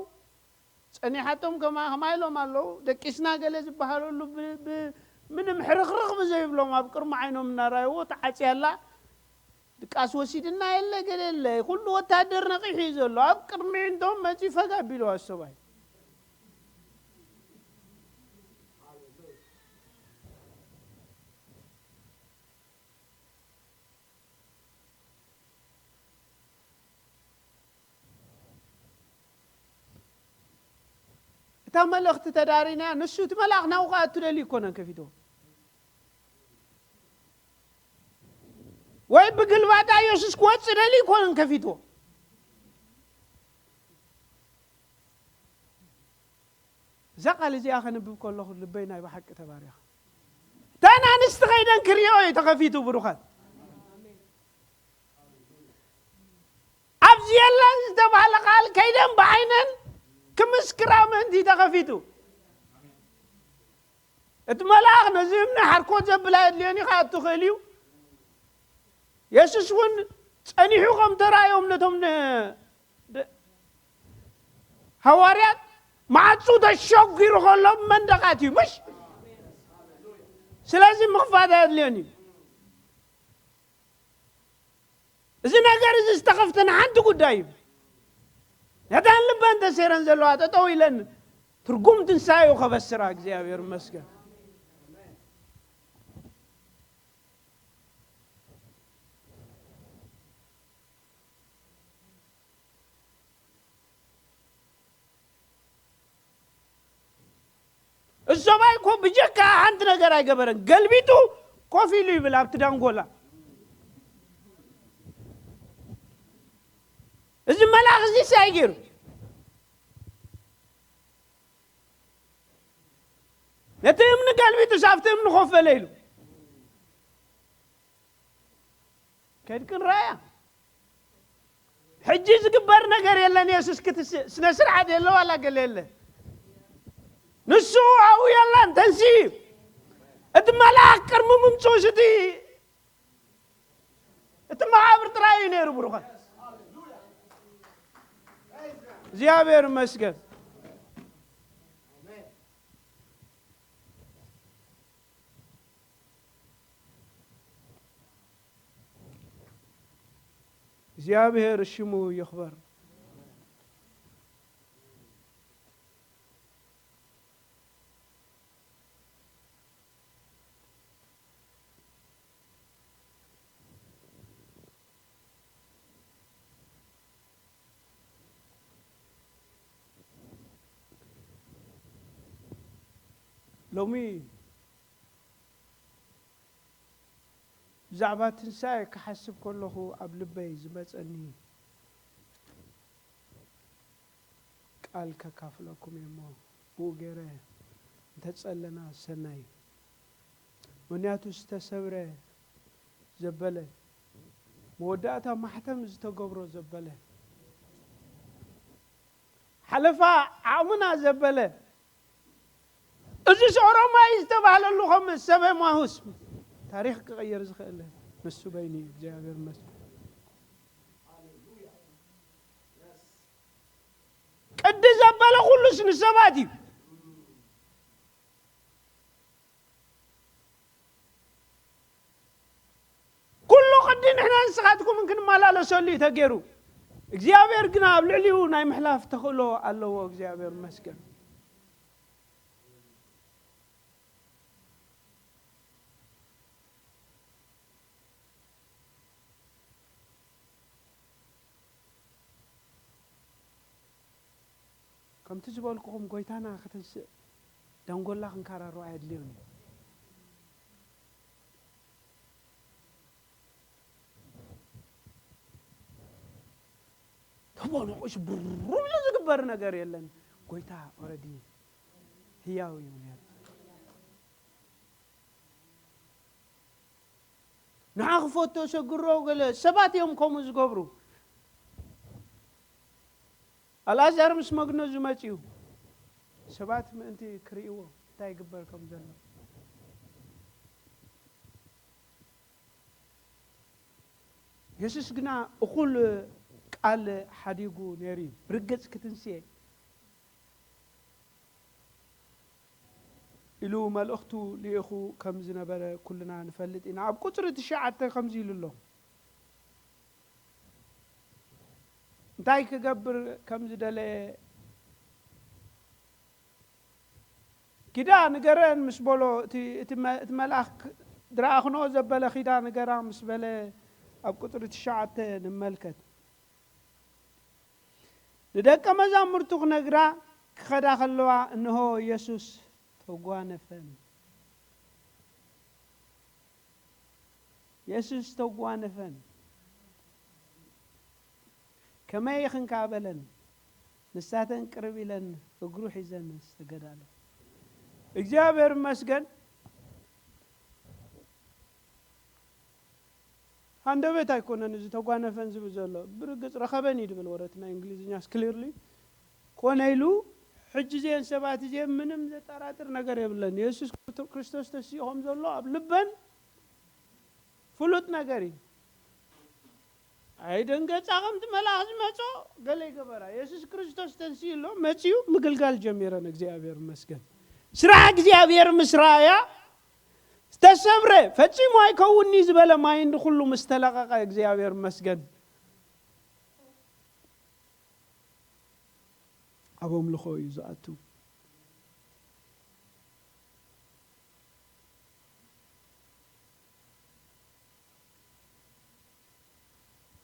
ጸኒሓቶም ከማ-፣ ከማይ ኢሎም ኣለዉ። ደቂስና ገለ ዝበሃለሉ ብ-፣ ብ-፣ ምንም ሕርኽርኽ ብዘይብሎም ኣብ ቅድሚ ዓይኖም እናረኣይዎ ተዓጽያ ኣላ። ድቃስ ወሲድና የለ፣ ገለ የለ። ኩሉ ወታደር ነቒሑ እዩ ዘሎ። ኣብ ቅድሚ ኣዒንቶም መጺኡ ፈግ ኣቢልዋ ሰብኣይ። እታ መልእኽቲ ተዳሪና፣ ንሱ እቲ መልኣኽ ናብኡ ክኣቱ ደልዩ ኣይኮነን ከፊትዎ። ወይ ብግልባጣ የሱስ ክወጽእ ደልዩ ኣይኮነን ከፊትዎ። እዛ ቃል እዚኣ ከንብብ ከለኹ ልበይ ናይ ብሓቂ ተባሪኻ። እተን ኣንስቲ ከይደን ክርእዮ እዩ ተኸፊቱ፣ ብሩኻት። ኣብዚ የለን ዝተባህለ ቃል ከይደን ብዓይነን ክምስክራ ምእንቲ ተኸፊቱ። እቲ መልኣኽ ነዚ እምኒ ሓርኮት ዘብላ የድልዮን እዩ፣ ክኣቱ ክእል እዩ። የሱስ እውን ጸኒሑ ከም ተራእዮም ነቶም ን-፣ ደ-፣ ሃዋርያት ማዕጹ ተሸጒሩ ከሎ መንደቓት እዩ፣ ምሽ? ስለዚ ምኽፋት ኣየድልዮን እዩ። እዚ ነገር እዚ ዝተኸፍተ ንሓንቲ ጉዳይ እዩ። ነተን ልበን ተሰይረን ዘለዋ ጠጠው ኢለን ትርጉም ትንሳኤኡ ከበስራ፣ እግዚኣብሔር ይመስገን። እዚ ሰብኣይ እኮ ብጀካ ሓንቲ ነገር ኣይገበረን። ገልቢጡ ኮፍ ኢሉ ይብል ኣብቲ ዳንጎላ። እዚ መልኣኽ እዚ እንታይ ገይሩ? ነቲ እምኒ ገልቢጡ ኣብቲ እምኒ ኮፍ በለ ኢሉ። ከድክን ራያ። ሕጂ ዝግበር ነገር የለን። የሱስ ክትስ-፣ ስነ ስርዓት የለ ዋላ ገለ የለ። ንሱ ኣብኡ የለን፣ ተንሲ። እቲ መልኣኽ ቅድሚ ምምጽኡስ እቲ፣ እቲ መቓብር ጥራይ እዩ ነይሩ፣ ብሩኻት። እግዚኣብሔር ይመስገን። እግዚኣብሔር ሽሙ ይኽበር። ሎሚ ብዛዕባ ትንሳኤ ክሓስብ ከለኹ ኣብ ልበይ ዝመጸኒ ቃል ከካፍለኩም እየ እሞ፣ ብኡ ገይረ እንተጸለና ሰናይ እዩ። ምኽንያቱ ዝተሰብረ ዘበለ፣ መወዳእታ ማሕተም ዝተገብሮ ዘበለ፣ ሓለፋ ዓቕምና ዘበለ፣ እዚስ ኦሮማይ ዝተባህለሉ ከም ሰብ ኤማሁስ ታሪኽ ክቕይር ዝኽእል ንሱ በይኑ እዩ። እግዚኣብሔር ይመስገን። ቅዲ ዘበለ ኩሉስ ንሰባት እዩ። ኩሉ ቅዲ ንሕና ንስኻትኩምን ክንመላለሰሉ እዩ ተገይሩ። እግዚኣብሔር ግና ኣብ ልዕሊኡ ናይ ምሕላፍ ተኽእሎ ኣለዎ። እግዚኣብሔር ይመስገን። ከምቲ ዝበልኩኹም ጎይታና ክትንስእ ደንጎላ ክንካራሮ ኣየድልዮን እዩ። ተቦ ንቑሽ ብሩም ኢሉ ዝግበር ነገር የለን። ጎይታ ኦረዲ ህያው እዩ ነይሩ። ንዓ ክፈቶ ሰግሮ ገለ ሰባት እዮም ከምኡ ዝገብሩ። ኣልኣዛር ምስ መግነዙ መጺኡ ሰባት ምእንቲ ክርእይዎ እንታይ ይግበር ከም ዘሎ። የሱስ ግና እኹል ቃል ሓዲጉ ነይሩ እዩ። ብርግጽ ክትንስኤ ኢሉ መልእኽቱ ልኢኹ ከም ዝነበረ ኩልና ንፈልጥ ኢና። ኣብ ቁጽሪ ትሽዓተ ከምዚ ኢሉ ኣሎ። እንታይ ክገብር ከም ዝደለየ ኪዳ ንገረን ምስ በሎ፣ እቲ፣ እቲ መ-፣ እቲ መልኣኽ ክ-፣ ድረኣ ክንኦ ዘበለ ኪዳ ንገራ ምስ በለ ኣብ ቁጽሪ ትሽዓተ ንመልከት። ንደቀ መዛሙርቱ ክነግራ ክኸዳ ከለዋ፣ እንሆ የሱስ ተጓነፈን። የሱስ ተጓነፈን። ከመይ ኢኽንካ በለን። ንሳተን ቅርብ ኢለን እግሩ ሒዘን ሰገዳሉ። እግዚኣብሔር ይመስገን። ሃንደበት ኣይኮነን እዚ ተጓነፈን ዝብል ዘሎ። ብርግጽ ረኸበን እዩ ድብል ወረትና እንግሊዝኛስ ክሊርሊ። ኮነ ኢሉ ሕጂ እዚአን ሰባት እዚአን ምንም ዘጠራጥር ነገር የብለን። የሱስ ክርስቶስ ተሲኡ ከም ዘሎ ኣብ ልበን ፍሉጥ ነገር እዩ። ኣይደንገጻ ከምቲ መልኣኽ ዝመጾ ገለ ይገበራ። የሱስ ክርስቶስ ተንስኡ ኣሎ፣ መጺኡ ምግልጋል ጀሚረን። እግዚኣብሔር ይመስገን። ስራሕ እግዚኣብሔር ምስ ረኣያ ዝተሰብረ ፈጺሙ ኣይከውንኒ ዝበለ ማይ እንዲ ኩሉ ምስ ተለቐቐ እግዚኣብሔር ይመስገን። ኣብ ኣምልኾ እዩ ዝኣቱ።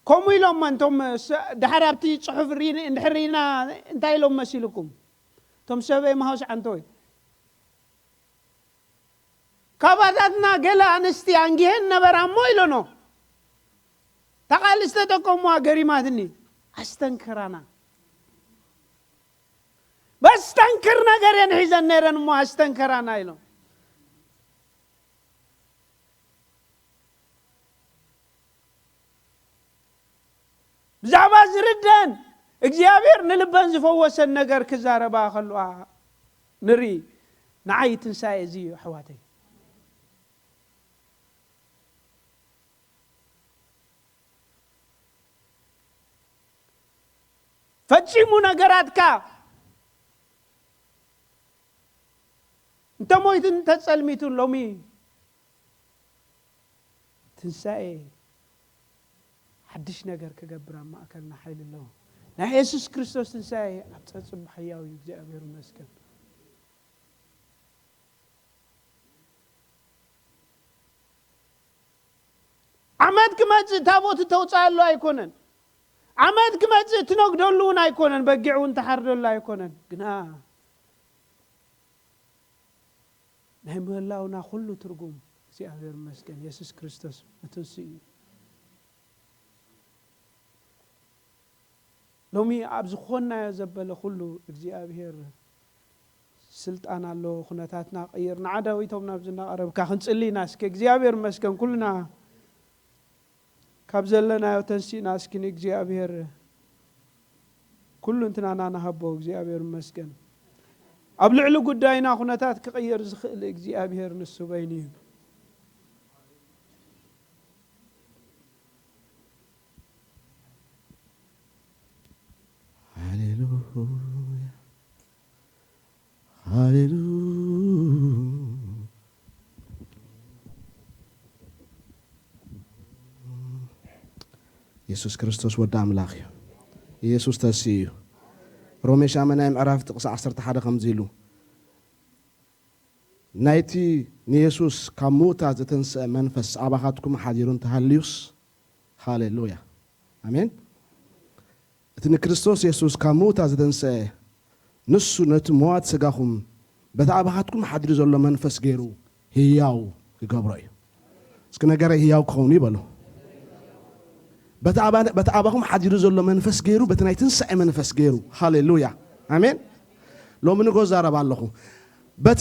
ከምኡ ኢሎም እንቶም ስ-፣ ድሓር ኣብቲ ጽሑፍ ርኢን-፣ እንድሕር ርኢና እንታይ ኢሎም መሲልኩም? እቶም ሰብ ኤማሁስ ዓንተወይ። ካባታትና ገለ ኣንስቲ ኣንጊሀን ነበራ እሞ ኢሎኖ። ታቃል ዝተጠቀሙዋ ገሪማትኒ። ኣስተንክራና። በስተንክር ነገር እየን ሒዘን ነይረን እሞ ኣስተንከራና ኢሎም። ብዛዕባ ዝርደን እግዚኣብሔር ንልበን ዝፈወሰን ነገር ክዛረባ ከለዋ ንርኢ። ንዓይ ትንሳኤ እዚ እዩ ኣሕዋተይ። ፈጺሙ ነገራትካ እንተ ሞይቱን እንተ ጸልሚቱን ሎሚ ትንሳኤ ሓድሽ ነገር ክገብር ኣብ ማእከልና ሓይሊ ኣለዎ። ናይ የሱስ ክርስቶስ ትንሳኤ ኣብ ጸጽም ሕያው እዩ። እግዚኣብሔር ይመስገን። ዓመት ክመጽእ ታቦት ተውጽኣሉ ኣይኮነን። ዓመት ክመጽእ ትነግደሉ እውን ኣይኮነን። በጊዕ እውን ተሓርደሉ ኣይኮነን። ግና ናይ ምህላውና ኩሉ ትርጉም እግዚኣብሔር ይመስገን የሱስ ክርስቶስ ምትንስኡ እዩ። ሎሚ ኣብ ዝኾንናዮ ዘበለ ኩሉ እግዚኣብሔር ስልጣን ኣለዎ። ኩነታትና ቀይር። ንዓ ዳዊቶም ናብዚ እናቐረብካ ክንጽሊ ኢና። እስኪ እግዚኣብሔር ይመስገን ኩልና ካብ ዘለናዮ ተንሲእና እስኪ ንእግዚኣብሔር ኩሉ እንትናና ንሃቦ። እግዚኣብሔር ይመስገን። ኣብ ልዕሊ ጉዳይና ኩነታት ክቕይር ዝኽእል እግዚኣብሔር ንሱ በይኑ እዩ። ሃሌሉያ፣ ሃሌሉያ። የሱስ ክርስቶስ ወዲ ኣምላኽ እዩ። የሱስ ተስኡ እዩ። ሮሜ ሻምናይ ምዕራፍ ጥቕሲ ዓሰርተ ሓደ ከምዚ ኢሉ፣ ናይቲ ንየሱስ ካብ ምዉታት ዘተንስአ መንፈስ ኣባኻትኩም ሓዲሩ እንተሃልዩስ፣ ሃሌሉያ፣ ኣሜን። እቲ ንክርስቶስ የሱስ ካብ ምዉታት ዘተንስአ ንሱ ነቲ መዋት ስጋኹም በቲ ኣባኻትኩም ሓድሪ ዘሎ መንፈስ ገይሩ ህያው ክገብሮ እዩ። እስኪ ነገረይ ህያው ክኸውን እዩ በሉ። በቲ ኣባ-፣ በቲ ኣባኹም ሓዲሩ ዘሎ መንፈስ ገይሩ፣ በቲ ናይ ትንሳኤ መንፈስ ገይሩ። ሃሌሉያ። ኣሜን። ሎሚ ንጎ ዛረብ ኣለኹ። በቲ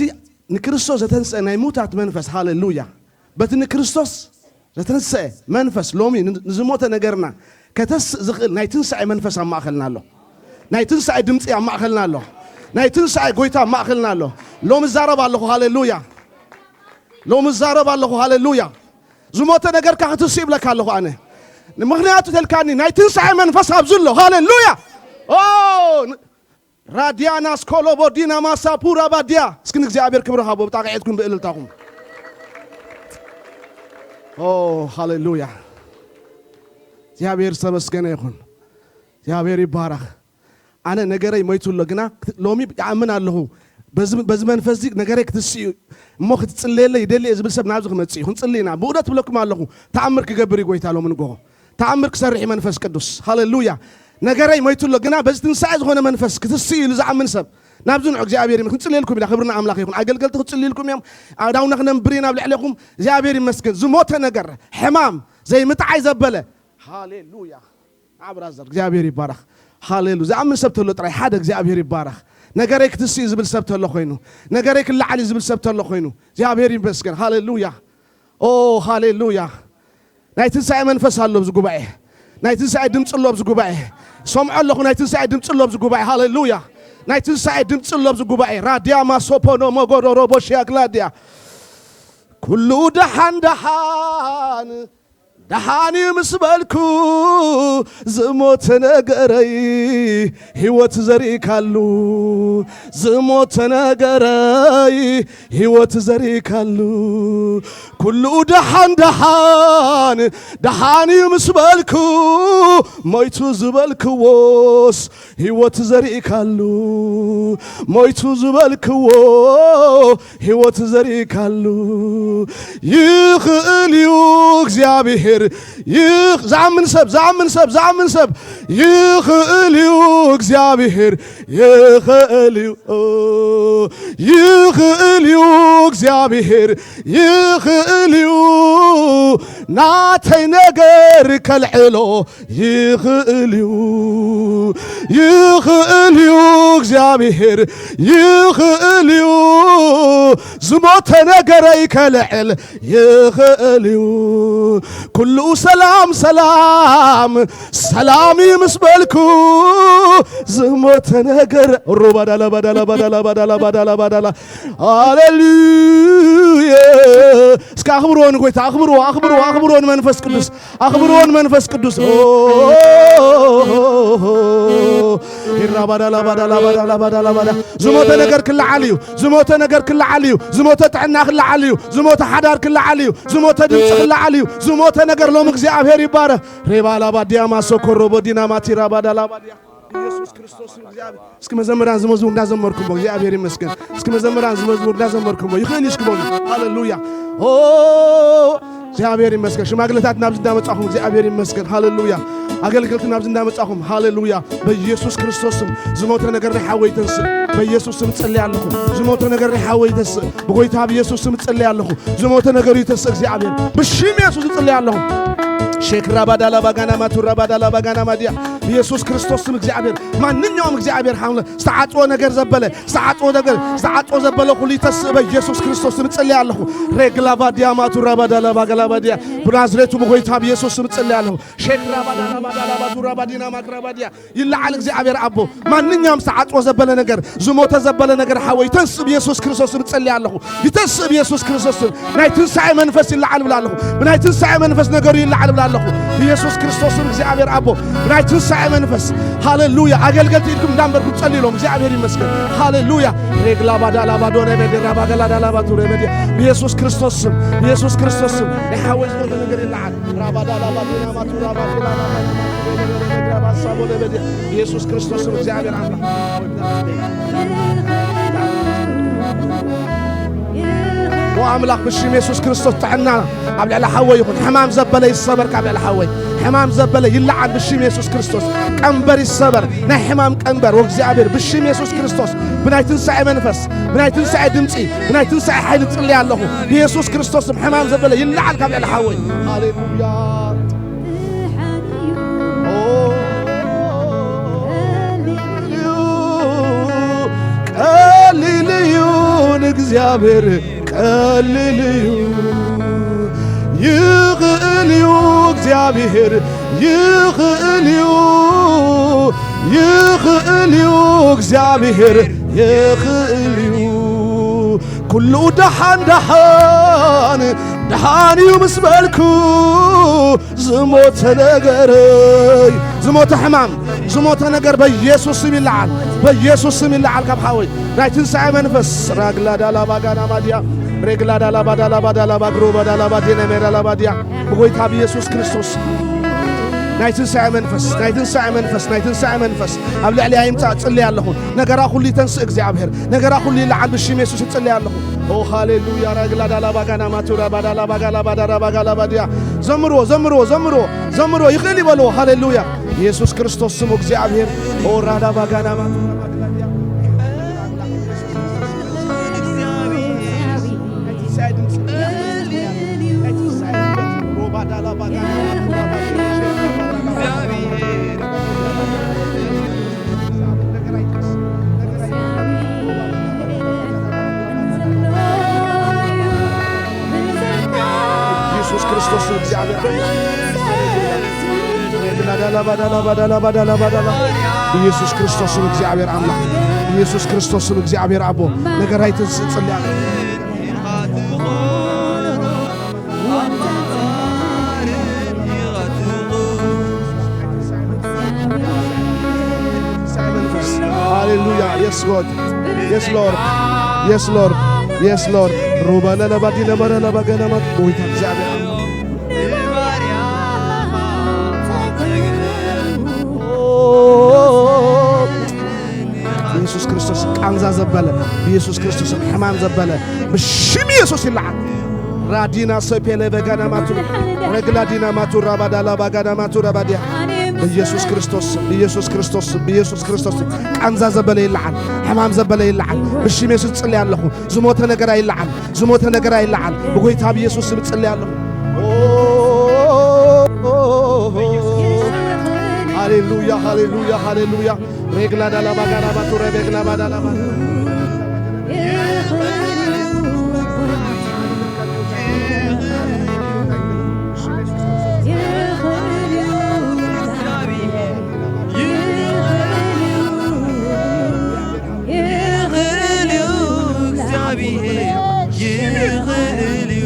ንክርስቶስ ዘተንስአ ናይ ሙታት መንፈስ፣ ሃሌሉያ። በቲ ንክርስቶስ ዘተንስአ መንፈስ ሎሚ ን-፣ ንዝሞተ ነገርና ከተስእ ዝኽእል ናይ ትንሳኤ መንፈስ ኣብ ማእኸልና ኣሎ። ናይ ትንሳኤ ድምፂ ኣብ ማእኸልና ኣሎ። ናይ ትንሳኤ ጎይታ ኣብ ማእኸልና ኣሎ። ሎሚ ዛረብ ኣለኹ። ሃሌሉያ። ሎሚ ዛረብ ኣለኹ። ሃሌሉያ። ዝሞተ ነገርካ ክትስእ ይብለካ ኣለኹ ኣነ። ምኽንያቱ ተልካኒ ናይ ትንሳኤ መንፈስ ኣብዚ ኣሎ። ሃሌሉያ። ኦ፣ ን-፣ ራዲያና ስኮሎቦ ዲና ማሳፑራ ባዲያ። እስኪ ንእግዚኣብሔር ክብሪ ሃቦ ብጣቕዒትኩም ብእልልታኹም። ኦ፣ ሃሌሉያ። እግዚኣብሔር ዝተመስገነ ይኹን። እግዚኣብሔር ይባረኽ። ኣነ ነገረይ ሞይቱ ኣሎ፣ ግና ሎሚ ይኣምን ኣለኹ። በዚ፣ በዚ መንፈስ እዚ ነገረይ ክትስእ እዩ እሞ ክትጽለየለይ ይደሊ እየ ዝብል ሰብ ናብዚ ክመጽእ እዩ። ክንጽሊ ኢና። ብእውነት እብለኩም ኣለኹ፣ ተኣምር ክገብር እዩ ጎይታ ሎሚ ንግሆ። ተኣምር ክሰርሕ እዩ መንፈስ ቅዱስ። ሃሌሉያ። ነገረይ ሞይቱ ኣሎ፣ ግና በዚ ትንሳኤ ዝኾነ መንፈስ ክትስእ እዩ ኢሉ ዝኣምን ሰብ ናብዚ ንዑ። እግዚኣብሔር ይመስገን። ክንጽልየልኩም ኢና። ክብሪ ንኣምላኽ ይኹን። ኣገልገልቲ ክጽልይልኩም እዮም። ኣእዳውና ክነንብር ኢና ኣብ ልዕሌኹም። እግዚኣብሔር ይመስገን። ዝሞተ ነገር፣ ሕማም፣ ዘይምጥዓይ ዘበለ። ሃሌሉያ። ኣብ ብራዘር፣ እግዚኣብሔር ይባረኽ። ሃሌሉ። ዝኣምን ሰብ ተሎ ጥራይ ሓደ እግዚኣብሔር ይባረኽ። ነገረይ ክትስእ እዩ ዝብል ሰብ ተሎ ኮይኑ፣ ነገረይ ክለዓል እዩ ዝብል ሰብ ተሎ ኮይኑ፣ እግዚኣብሔር ይመስገን። ሃሌሉያ። ኦ፣ ሃሌሉያ። ናይ ትንሳኤ መንፈስ ኣሎ ኣብዚ ጉባኤ። ናይ ትንሳኤ ድምፂ ኣሎ ኣብዚ ጉባኤ። ሰምዖ ኣለኹ፣ ናይ ትንሳኤ ድምፂ ኣሎ ኣብዚ ጉባኤ። ሃሌሉያ። ናይ ትንሳኤ ድምፂ ኣሎ ኣብዚ ጉባኤ። ራዲያ ማሶፖኖ ሞጎዶሮ ቦሽያ ግላዲያ። ኩሉ ደሓን ደሓን ደሓን እዩ ምስ በልኩ፣ ዝሞተ ነገረይ ህይወት ዘሪእካሉ። ዝሞተ ነገረይ ህይወት ዘሪእካሉ። ኩሉ ደሓን ደሓን ደሓን እዩ ምስ በልኩ፣ ሞይቱ ዝበልክዎስ ህይወት ዘሪእካሉ። ሞይቱ ዝበልክዎ ህይወት ዘሪእካሉ። ይኽእል እዩ እግዚኣብሔር። ይኽ-፣ ዝኣምን ሰብ፣ ዝኣምን ሰብ፣ ዝኣምን ሰብ። ይኽእል እዩ እግዚኣብሔር። ይኽእል እዩ። ይኽእል እዩ እግዚኣብሔር። ይኽእል እዩ ናተይ ነገር ከልዕሎ። ይኽእል እዩ። ይኽእል እዩ እግዚኣብሔር። ይኽእል እዩ ዝሞተ ነገረይ ከልዕል። ይኽእል እዩ ኩሉ ሰላም ሰላም ሰላም እዩ ምስ በልኩ፣ ዝሞተ ነገር ሩባዳላ ባዳላ ባዳላ ባዳላ ባዳላ ባዳላ። ሃሌሉያ። እስከ ኣኽብርዎ ንጎይታ፣ ኣኽብርዎ፣ ኣኽብርዎ፣ ኣኽብርዎ ንመንፈስ ቅዱስ፣ ኣኽብርዎ ንመንፈስ ቅዱስ። ኦ፣ ሂራ ባዳላ ባዳላ ባዳላ ባዳላ ባዳ። ዝሞተ ነገር ክለዓል እዩ። ዝሞተ ነገር ክለዓል እዩ። ዝሞተ ጥዕና ክለዓል እዩ። ዝሞተ ሓዳር ክለዓል እዩ። ዝሞተ ድምፂ ክለዓል እዩ። ዝሞተ ነገር ሎም እግዚኣብሔር ይባረኽ። ሬባላ ባዲያ ማሶኮሮ ቦዲና ማቲራ ባዳላ ባዲያ። ኢየሱስ ክርስቶስ እግዚኣብሔር። እስኪ መዘምራን ዝመዝሙር እንዳዘመርኩሞ እግዚኣብሔር ይመስገን። እስኪ መዘምራን ዝመዝሙር እንዳዘመርኩሞ ይኽእል እዩ እስኪ በሉ። ሃሌሉያ። ኦ፣ እግዚኣብሔር ይመስገን። ሽማግሌታት ናብዚ እንዳመጻኹም እግዚኣብሔር ይመስገን። ሃሌሉያ። ኣገልገልቲ ናብዚ እንዳመጻኹም ሃሌሉያ። በኢየሱስ ክርስቶስ ስም ዝሞተ ነገር ናይ ሓወይ ተንስእ። በኢየሱስ ስም ጽልይ ኣለኹ። ዝሞተ ነገር ናይ ሓወይ ተንስእ። ብጎይታ ብኢየሱስ ስም ጽልይ ኣለኹ። ዝሞተ ነገር ይተንስእ እግዚኣብሔር። ብሽም ኢየሱስ ጽልይ ኣለኹ። ሼክራ ባዳላ ባጋና ማቱራ ባዳላ ባጋና ማዲያ። ብኢየሱስ ክርስቶስ ስም እግዚኣብሔር። ማንኛውም እግዚኣብሔር ሓምለ ዝተዓጽወ ነገር ዘበለ፣ ዝተዓጽወ ነገር፣ ዝተዓጽወ ዘበለ ኩሉ ይተስእ በኢየሱስ ክርስቶስ ስም ጽልይ ኣለኹ። ሬግላ ባዲያ ማቱራ ባዳላ ባጋላ ባዲያ። ብናዝሬቱ ብጎይታ ብኢየሱስ ስም ጽልይ ኣለኹ። ሼክራ ባዳላ ባዳላ ባቱራ ባዲና ማክራ ባዲያ። ይለዓል እግዚኣብሔር ኣቦ። ማንኛውም ዝተዓጽወ ዘበለ ነገር፣ ዝሞተ ዘበለ ነገር ሓወይ ተንስእ ብኢየሱስ ክርስቶስ ስም ጽልይ ኣለኹ። ይተስእ ብኢየሱስ ክርስቶስ ስም። ናይ ትንሳኤ መንፈስ ይለዓል ብላ ኣለኹ። ብናይ ትንሳኤ መንፈስ ነገሩ ይለዓል ብላ ኣለኹ። ብኢየሱስ ክርስቶስ ስም እግዚኣብሔር ኣቦ። ብናይ ትንሳኤ መንፈስ። ሃሌሉያ። ኣገልገልቲ ኢድኩም እንዳንበርኩም ጸልይሎም። እግዚኣብሔር ይመስገን። ሃሌሉያ። ሬግላ ባዳላ ባዶነ በዴራ ባገላ ዳላ ባቱረ በዴ። ብኢየሱስ ክርስቶስ ስም። ብኢየሱስ ክርስቶስ ስም። ናይ ሓወይ ዝኾነ ነገር ይለዓል። ራባዳላ ባዲና ማቱ ራባዲና ራባዲና ኢየሱስ ክርስቶስ ስም። እግዚኣብሔር ኣምላኽ ኦ ኣምላኽ፣ ብሽም የሱስ ክርስቶስ ጥዕና ኣብ ልዕሊ ሓወይ ይኹን። ሕማም ዘበለ ይሰበር ካብ ልዕሊ ሓወይ። ሕማም ዘበለ ይለዓል ብሽም የሱስ ክርስቶስ። ቀንበር ይሰበር፣ ናይ ሕማም ቀንበር። ወእግዚኣብሔር፣ ብሽም የሱስ ክርስቶስ፣ ብናይ ትንሳኤ መንፈስ፣ ብናይ ትንሳኤ ድምጺ፣ ብናይ ትንሳኤ ሓይሊ እጽሊ ኣለኹ። ብየሱስ ክርስቶስ ስም ሕማም ዘበለ ይለዓል ካብ ልዕሊ ሓወይ። ሃሌሉያ። ኦ፣ ቀሊል እዩ ንእግዚኣብሔር፣ ቀሊል እዩ። ይኽእል እዩ እግዚኣብሔር፣ ይኽእል እዩ፣ ይኽእል እዩ እግዚኣብሔር፣ ይኽእል እዩ። ኩሉ ደሓን ደሓን ደሓን እዩ ምስ በልኩ፣ ዝሞተ ነገረይ፣ ዝሞተ ሕማም፣ ዝሞተ ነገር በኢየሱስ ስም ይለዓል፣ በኢየሱስ ስም ይለዓል ካብ ሓወይ። ናይ ትንሳኤ መንፈስ ራግላ ዳላ ባጋና ማድያ፣ ሬግላ ዳላ ባዳላ ባዳላ ባግሮ ባዳላ ባዴነ ሜራላ ባድያ፣ ብጎይታ ብኢየሱስ ክርስቶስ ናይ ትንሳኤ መንፈስ፣ ናይ ትንሳኤ መንፈስ፣ ናይ ትንሳኤ መንፈስ ኣብ ልዕሊ ኣይምጻእ ጽልይ ኣለኹ። ነገራ ኩሉ ይተንስእ እግዚኣብሔር፣ ነገራ ኩሉ ይለዓል ብሽም የሱስ ይጽልይ ኣለኹ። ኦ ሃሌሉያ። ራግላ ዳላ ባጋና ማቱራ ባዳላ ባጋላ ባዳራ ባጋላ ባድያ። ዘምርዎ፣ ዘምርዎ፣ ዘምርዎ፣ ዘምርዎ። ይኽእል ይበልዎ። ሃሌሉያ። ኢየሱስ ክርስቶስ ስሙ እግዚኣብሔር። ኦ ራዳ ባጋና ማቱራ ባጋላ ባድያ። ኢየሱስ ክርስቶስ ስም እግዚኣብሔር። ኢየሱስ ክርስቶስ ስም እግዚኣብሔር ኣምላኽ። ኢየሱስ ክርስቶስ ስም እግዚኣብሔር ኣቦ። ነገራይ ትንስእ ጽልያ። ሃሌሉያ። Yes God. Yes Lord. Yes Lord. Yes Lord. ሩባ ለለባዲ ለበረ ለበገነመት ጎይታ እግዚኣብሔር። ኢየሱስ ክርስቶስ ቃንዛ ዘበለ፣ ብኢየሱስ ክርስቶስ ሕማም ዘበለ፣ ብሽም ኢየሱስ ይለዓል። ራዲና ሰፔለ በጋና ማቱ፣ ረግላ ዲና ማቱ፣ ራባዳላ ባጋና ማቱ፣ ረባዲያ። በኢየሱስ ክርስቶስ፣ በኢየሱስ ክርስቶስ፣ በኢየሱስ ክርስቶስ ቃንዛ ዘበለ ይለዓል፣ ሕማም ዘበለ ይለዓል። ብሽም ኢየሱስ ጽልይ ኣለኹ። ዝሞተ ነገር ኣይለዓል፣ ዝሞተ ነገር ኣይለዓል። ብጎይታ ብኢየሱስ ስም ጽልይ ኣለኹ። ሃሌሉያ፣ ሃሌሉያ፣ ሃሌሉያ። ሬግላ ዳላ ባጋላ ባቱረ ቤግላ ባዳላ ባ ይኽእል እዩ፣ እግዚኣብሔር ይኽእል እዩ።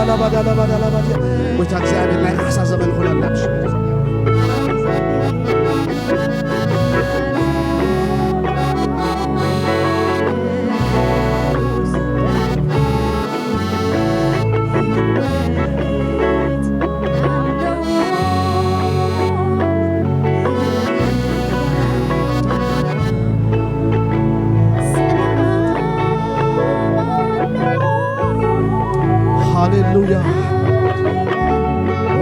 ላባዳ፣ ላባዳ፣ ላባዳ። ጎይታ እግዚኣብሔር ናይ ካሕሳ ዘመን ይኹነልና። ሃሌሉያ።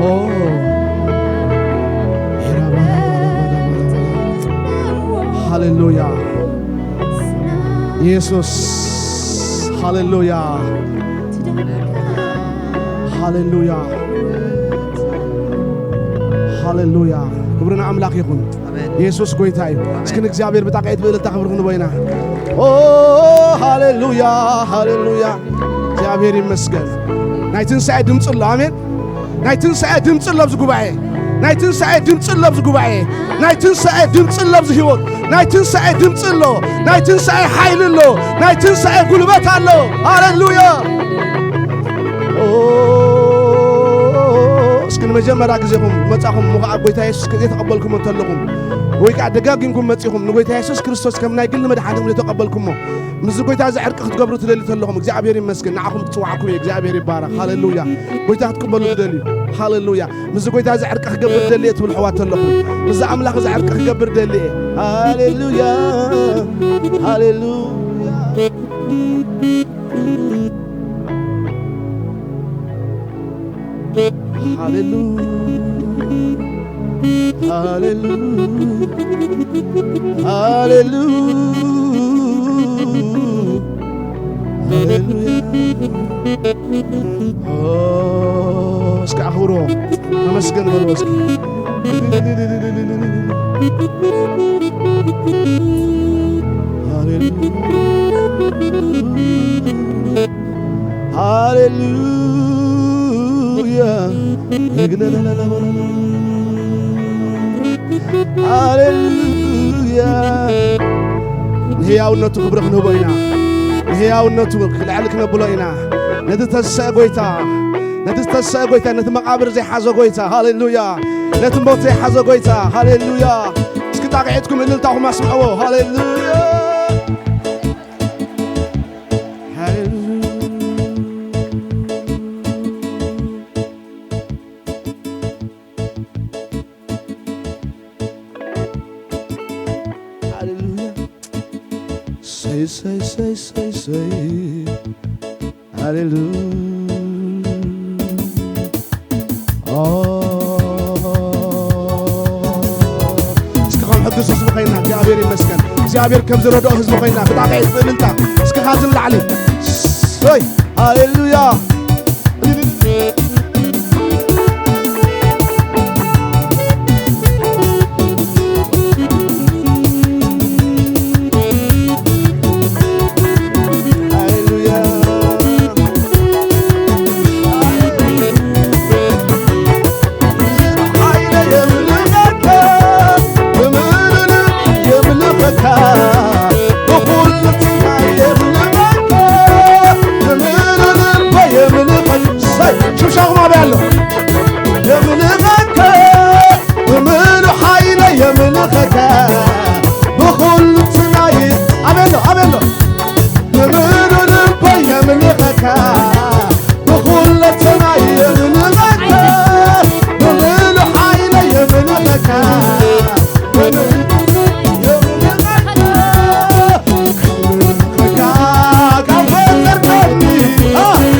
ኦ። ሃሌሉያ። ኢየሱስ። ሃሌሉያ። ሃሌሉያ። ሃሌሉያ። ክብሪ ንኣምላኽ ይኹን። ኣሜን። ኢየሱስ ጎይታ እዩ። ኣሜን። እስኪ ንእግዚኣብሔር ብጣቕዒት ብእልልታ ክብሪ ክንቦ ኢና። ኦ፣ ሃሌሉያ፣ ሃሌሉያ። እግዚኣብሔር ይመስገን። ናይ ትንሳኤ ድምፂ ኣሎ። ኣሜን። ናይ ትንሳኤ ድምፂ ኣሎ ኣብዚ ጉባኤ። ናይ ትንሳኤ ድምፂ ኣሎ ኣብዚ ጉባኤ። ናይ ትንሳኤ ድምፂ ኣሎ ኣብዚ ህይወት። ናይ ትንሳኤ ድምፂ ኣሎ። ናይ ትንሳኤ ሓይሊ ኣሎ። ናይ ትንሳኤ ጉልበት ኣሎ። ሃሌሉያ። ኦ፣ እስኪ ንመጀመርያ ግዜኹም መጻኹም ምኹዓ ጎይታ የሱስ ዘይተቐበልኩሞ እንተለኹም፣ ወይ ከኣ ደጋጊምኩም መጺኹም ንጎይታ የሱስ ክርስቶስ ከም ናይ ግሊ መድሓኒኹም ዘይተቐበልኩሞ፣ ምስዚ ጎይታ እዚ ዕርቂ ክትገብሩ ትደልዩ እንተለኹም፣ እግዚኣብሔር ይመስገን፣ ንዓኹም ክጽውዓኩም እየ። እግዚኣብሔር ይባረኽ። ሃሌሉያ። ጎይታ ክትቅበሉ ትደልዩ። ሃሌሉያ። ምስዚ ጎይታ እዚ ዕርቂ ክገብር ደልየ ትብል ኣሕዋት ኣለኹም፣ ምስዚ ኣምላኽ እዚ ዕርቂ ክገብር ደልየ። ሃሌሉያ። ሃሌሉያ። ሃሌሉ-፣ ሃሌሉ-፣ ሃሌሉ-፣ ሃሌሉያ። ኦ፣ እስኪ ኣኽብርዎ፣ ተመስገን በልዎ እስኪ። ሃሌሉያ። ሃሌሉያ። ሃሌሉያ። ንህያውነቱ ክብሪ ክንህቦ ኢና። ንህያውነቱ ልዕሊ ክነብሎ ኢና። ነቲ ዝተሰአ ጎይታ፣ ነቲ ዝተሰአ ጎይታ፣ ነቲ መቓብር ዘይሓዞ ጎይታ፣ ሃሌሉያ። ነቲ ሞት ዘይሓዞ ጎይታ፣ ሃሌሉያ። እስኪ ጣቕዒትኩም እልልታኹም ኣስምዕዎ። ሃሌሉያ። ሃሌሉያ። ሃሌሉያ። ሰይ፣ ሰይ፣ ሰይ፣ ሰይ፣ ሰይ። ሃሌሉያ። ኦ። እስኪ ከም ሕጉስ ህዝቢ ኮይና፣ እግዚኣብሔር ይመስገን። እግዚኣብሔር ከም ዝረድኦ ህዝቢ ኮይና፣ ብጣቕዒት ብእልልታ፣ እስኪ ካብዚ ንላዕሊ። ሰይ፣ ሃሌሉያ። ሽሻኹም ኣበይ ኣሎ? የምልኸካ ብምሉእ ሓይለ የምልኸካ ብኹሉ ትናይ ኣበሎ ኣበሎ ብምሉእ ልበ የምልኸካ ብኹሉ ትናይ የምልኸካ ብምሉእ ሓይለ የምልኸካ ብምሉእ የምልኸካ የምልኸካ ካብ ፈጠርካኒ ኣበይ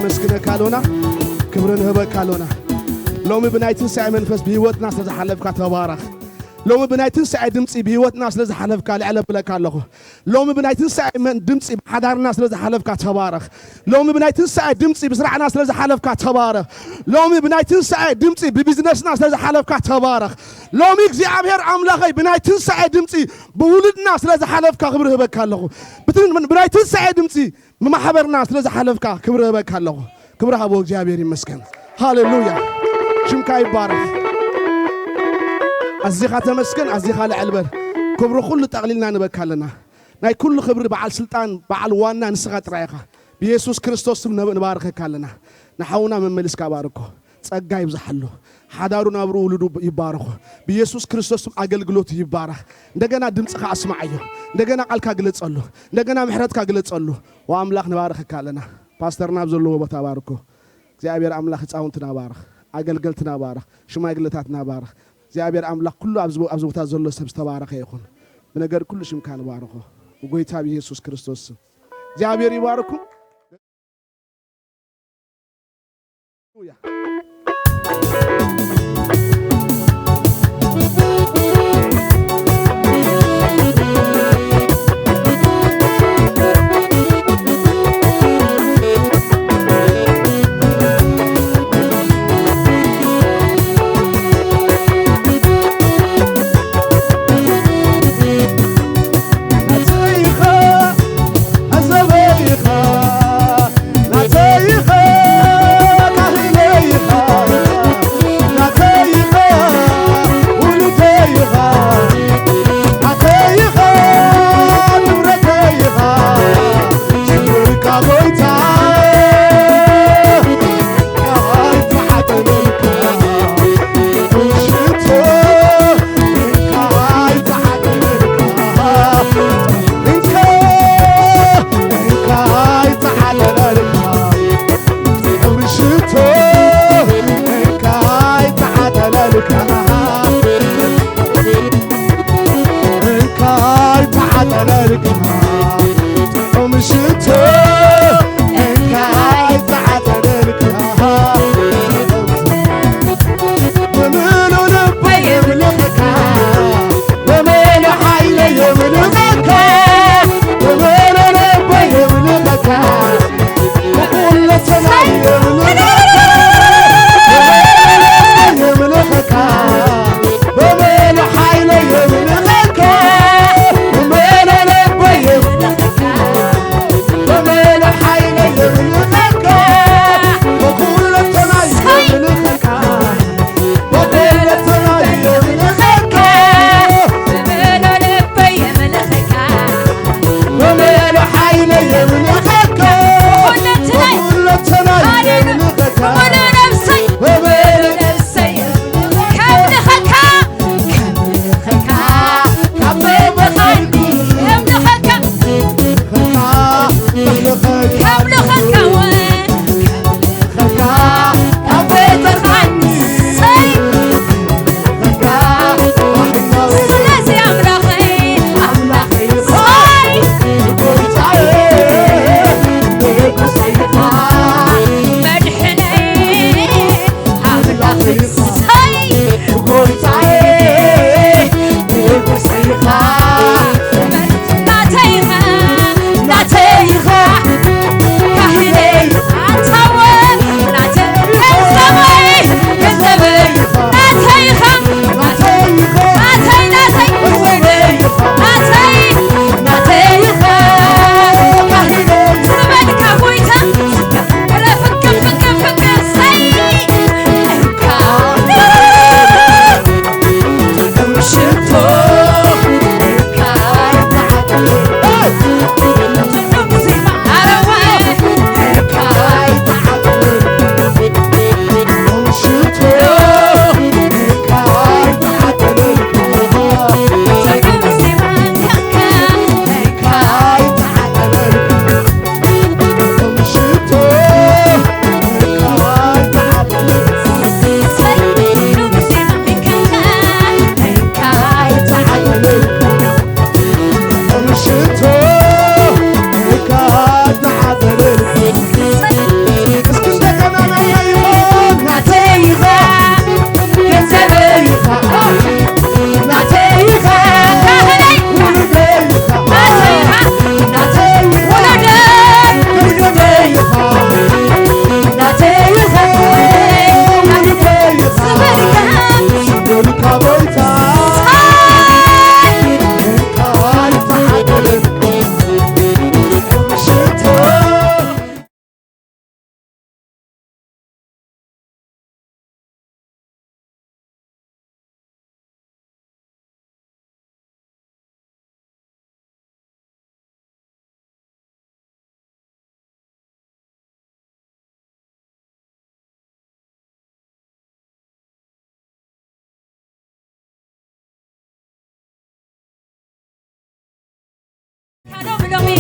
ነመስግነካ ኣሎና፣ ክብሪ ንህበካ ኣሎና። ሎሚ ብናይ ትንሳኤ መንፈስ ብህይወትና ስለ ዝሓለፍካ ተባረኽ። ሎሚ ብናይ ትንሳኤ ድምፂ ብህይወትና ስለ ዝሓለፍካ ልዕለ ብለካ ኣለኹ። ሎሚ ብናይ ትንሳኤ መን ድምፂ ብሓዳርና ስለ ዝሓለፍካ ተባረኽ። ሎሚ ብናይ ትንሳኤ ድምፂ ብስራዕና ስለ ዝሓለፍካ ተባረኽ። ሎሚ ብናይ ትንሳኤ ድምፂ ብቢዝነስና ስለ ዝሓለፍካ ተባረኽ። ሎሚ እግዚኣብሔር ኣምላኸይ ብናይ ትንሳኤ ድምፂ ብውሉድና ስለ ዝሓለፍካ ክብሪ ህበካ ኣለኹ። ብትን-፣ ብናይ ትንሳኤ ድምፂ ብማሕበርና ስለ ዝሓለፍካ ክብሪ ህበካ ኣለኹ። ክብሪ ሃቦ እግዚኣብሔር ይመስገን። ሃሌሉያ። ሽምካ ይባረኽ። ኣዚኻ ተመስገን፣ ኣዚኻ ልዕል በል። ክብሪ ኩሉ ጠቕሊልና ንበካ ኣለና። ናይ ኩሉ ክብሪ በዓል ስልጣን፣ በዓል ዋና ንስኻ ጥራይ ኢኻ። ብየሱስ ክርስቶስ ስም ነበ-፣ ንባርኸካ ኣለና። ንሓውና መመሊስካ ባርኮ። ጸጋ ይብዝሓሉ። ሓዳሩ ናብሩ ውሉዱ ይባረኹ። ብየሱስ ክርስቶስ ስም ኣገልግሎቱ ይባረኽ። እንደገና ድምፅኻ ኣስማዓዮ። እንደገና ቃልካ ግለጸሉ። እንደገና ምሕረትካ ግለጸሉ። ወኣምላኽ ንባርኸካ ኣለና። ፓስተርና ኣብ ዘለዎ ቦታ ባርኮ። እግዚኣብሔር ኣምላኽ ህፃውንትና ባርኽ። ኣገልገልትና ባርኽ። ሽማግለታትና ባርኽ። እግዚኣብሔር ኣምላኽ ኩሉ ኣብዚ፣ ኣብዚ ቦታ ዘሎ ሰብ ዝተባረኸ ይኹን። ብነገር ኩሉ ሽምካ ንባርኾ። ብጎይታ ብየሱስ ክርስቶስ ስም። እግዚኣብሔር ይባርኩም። ሎሚ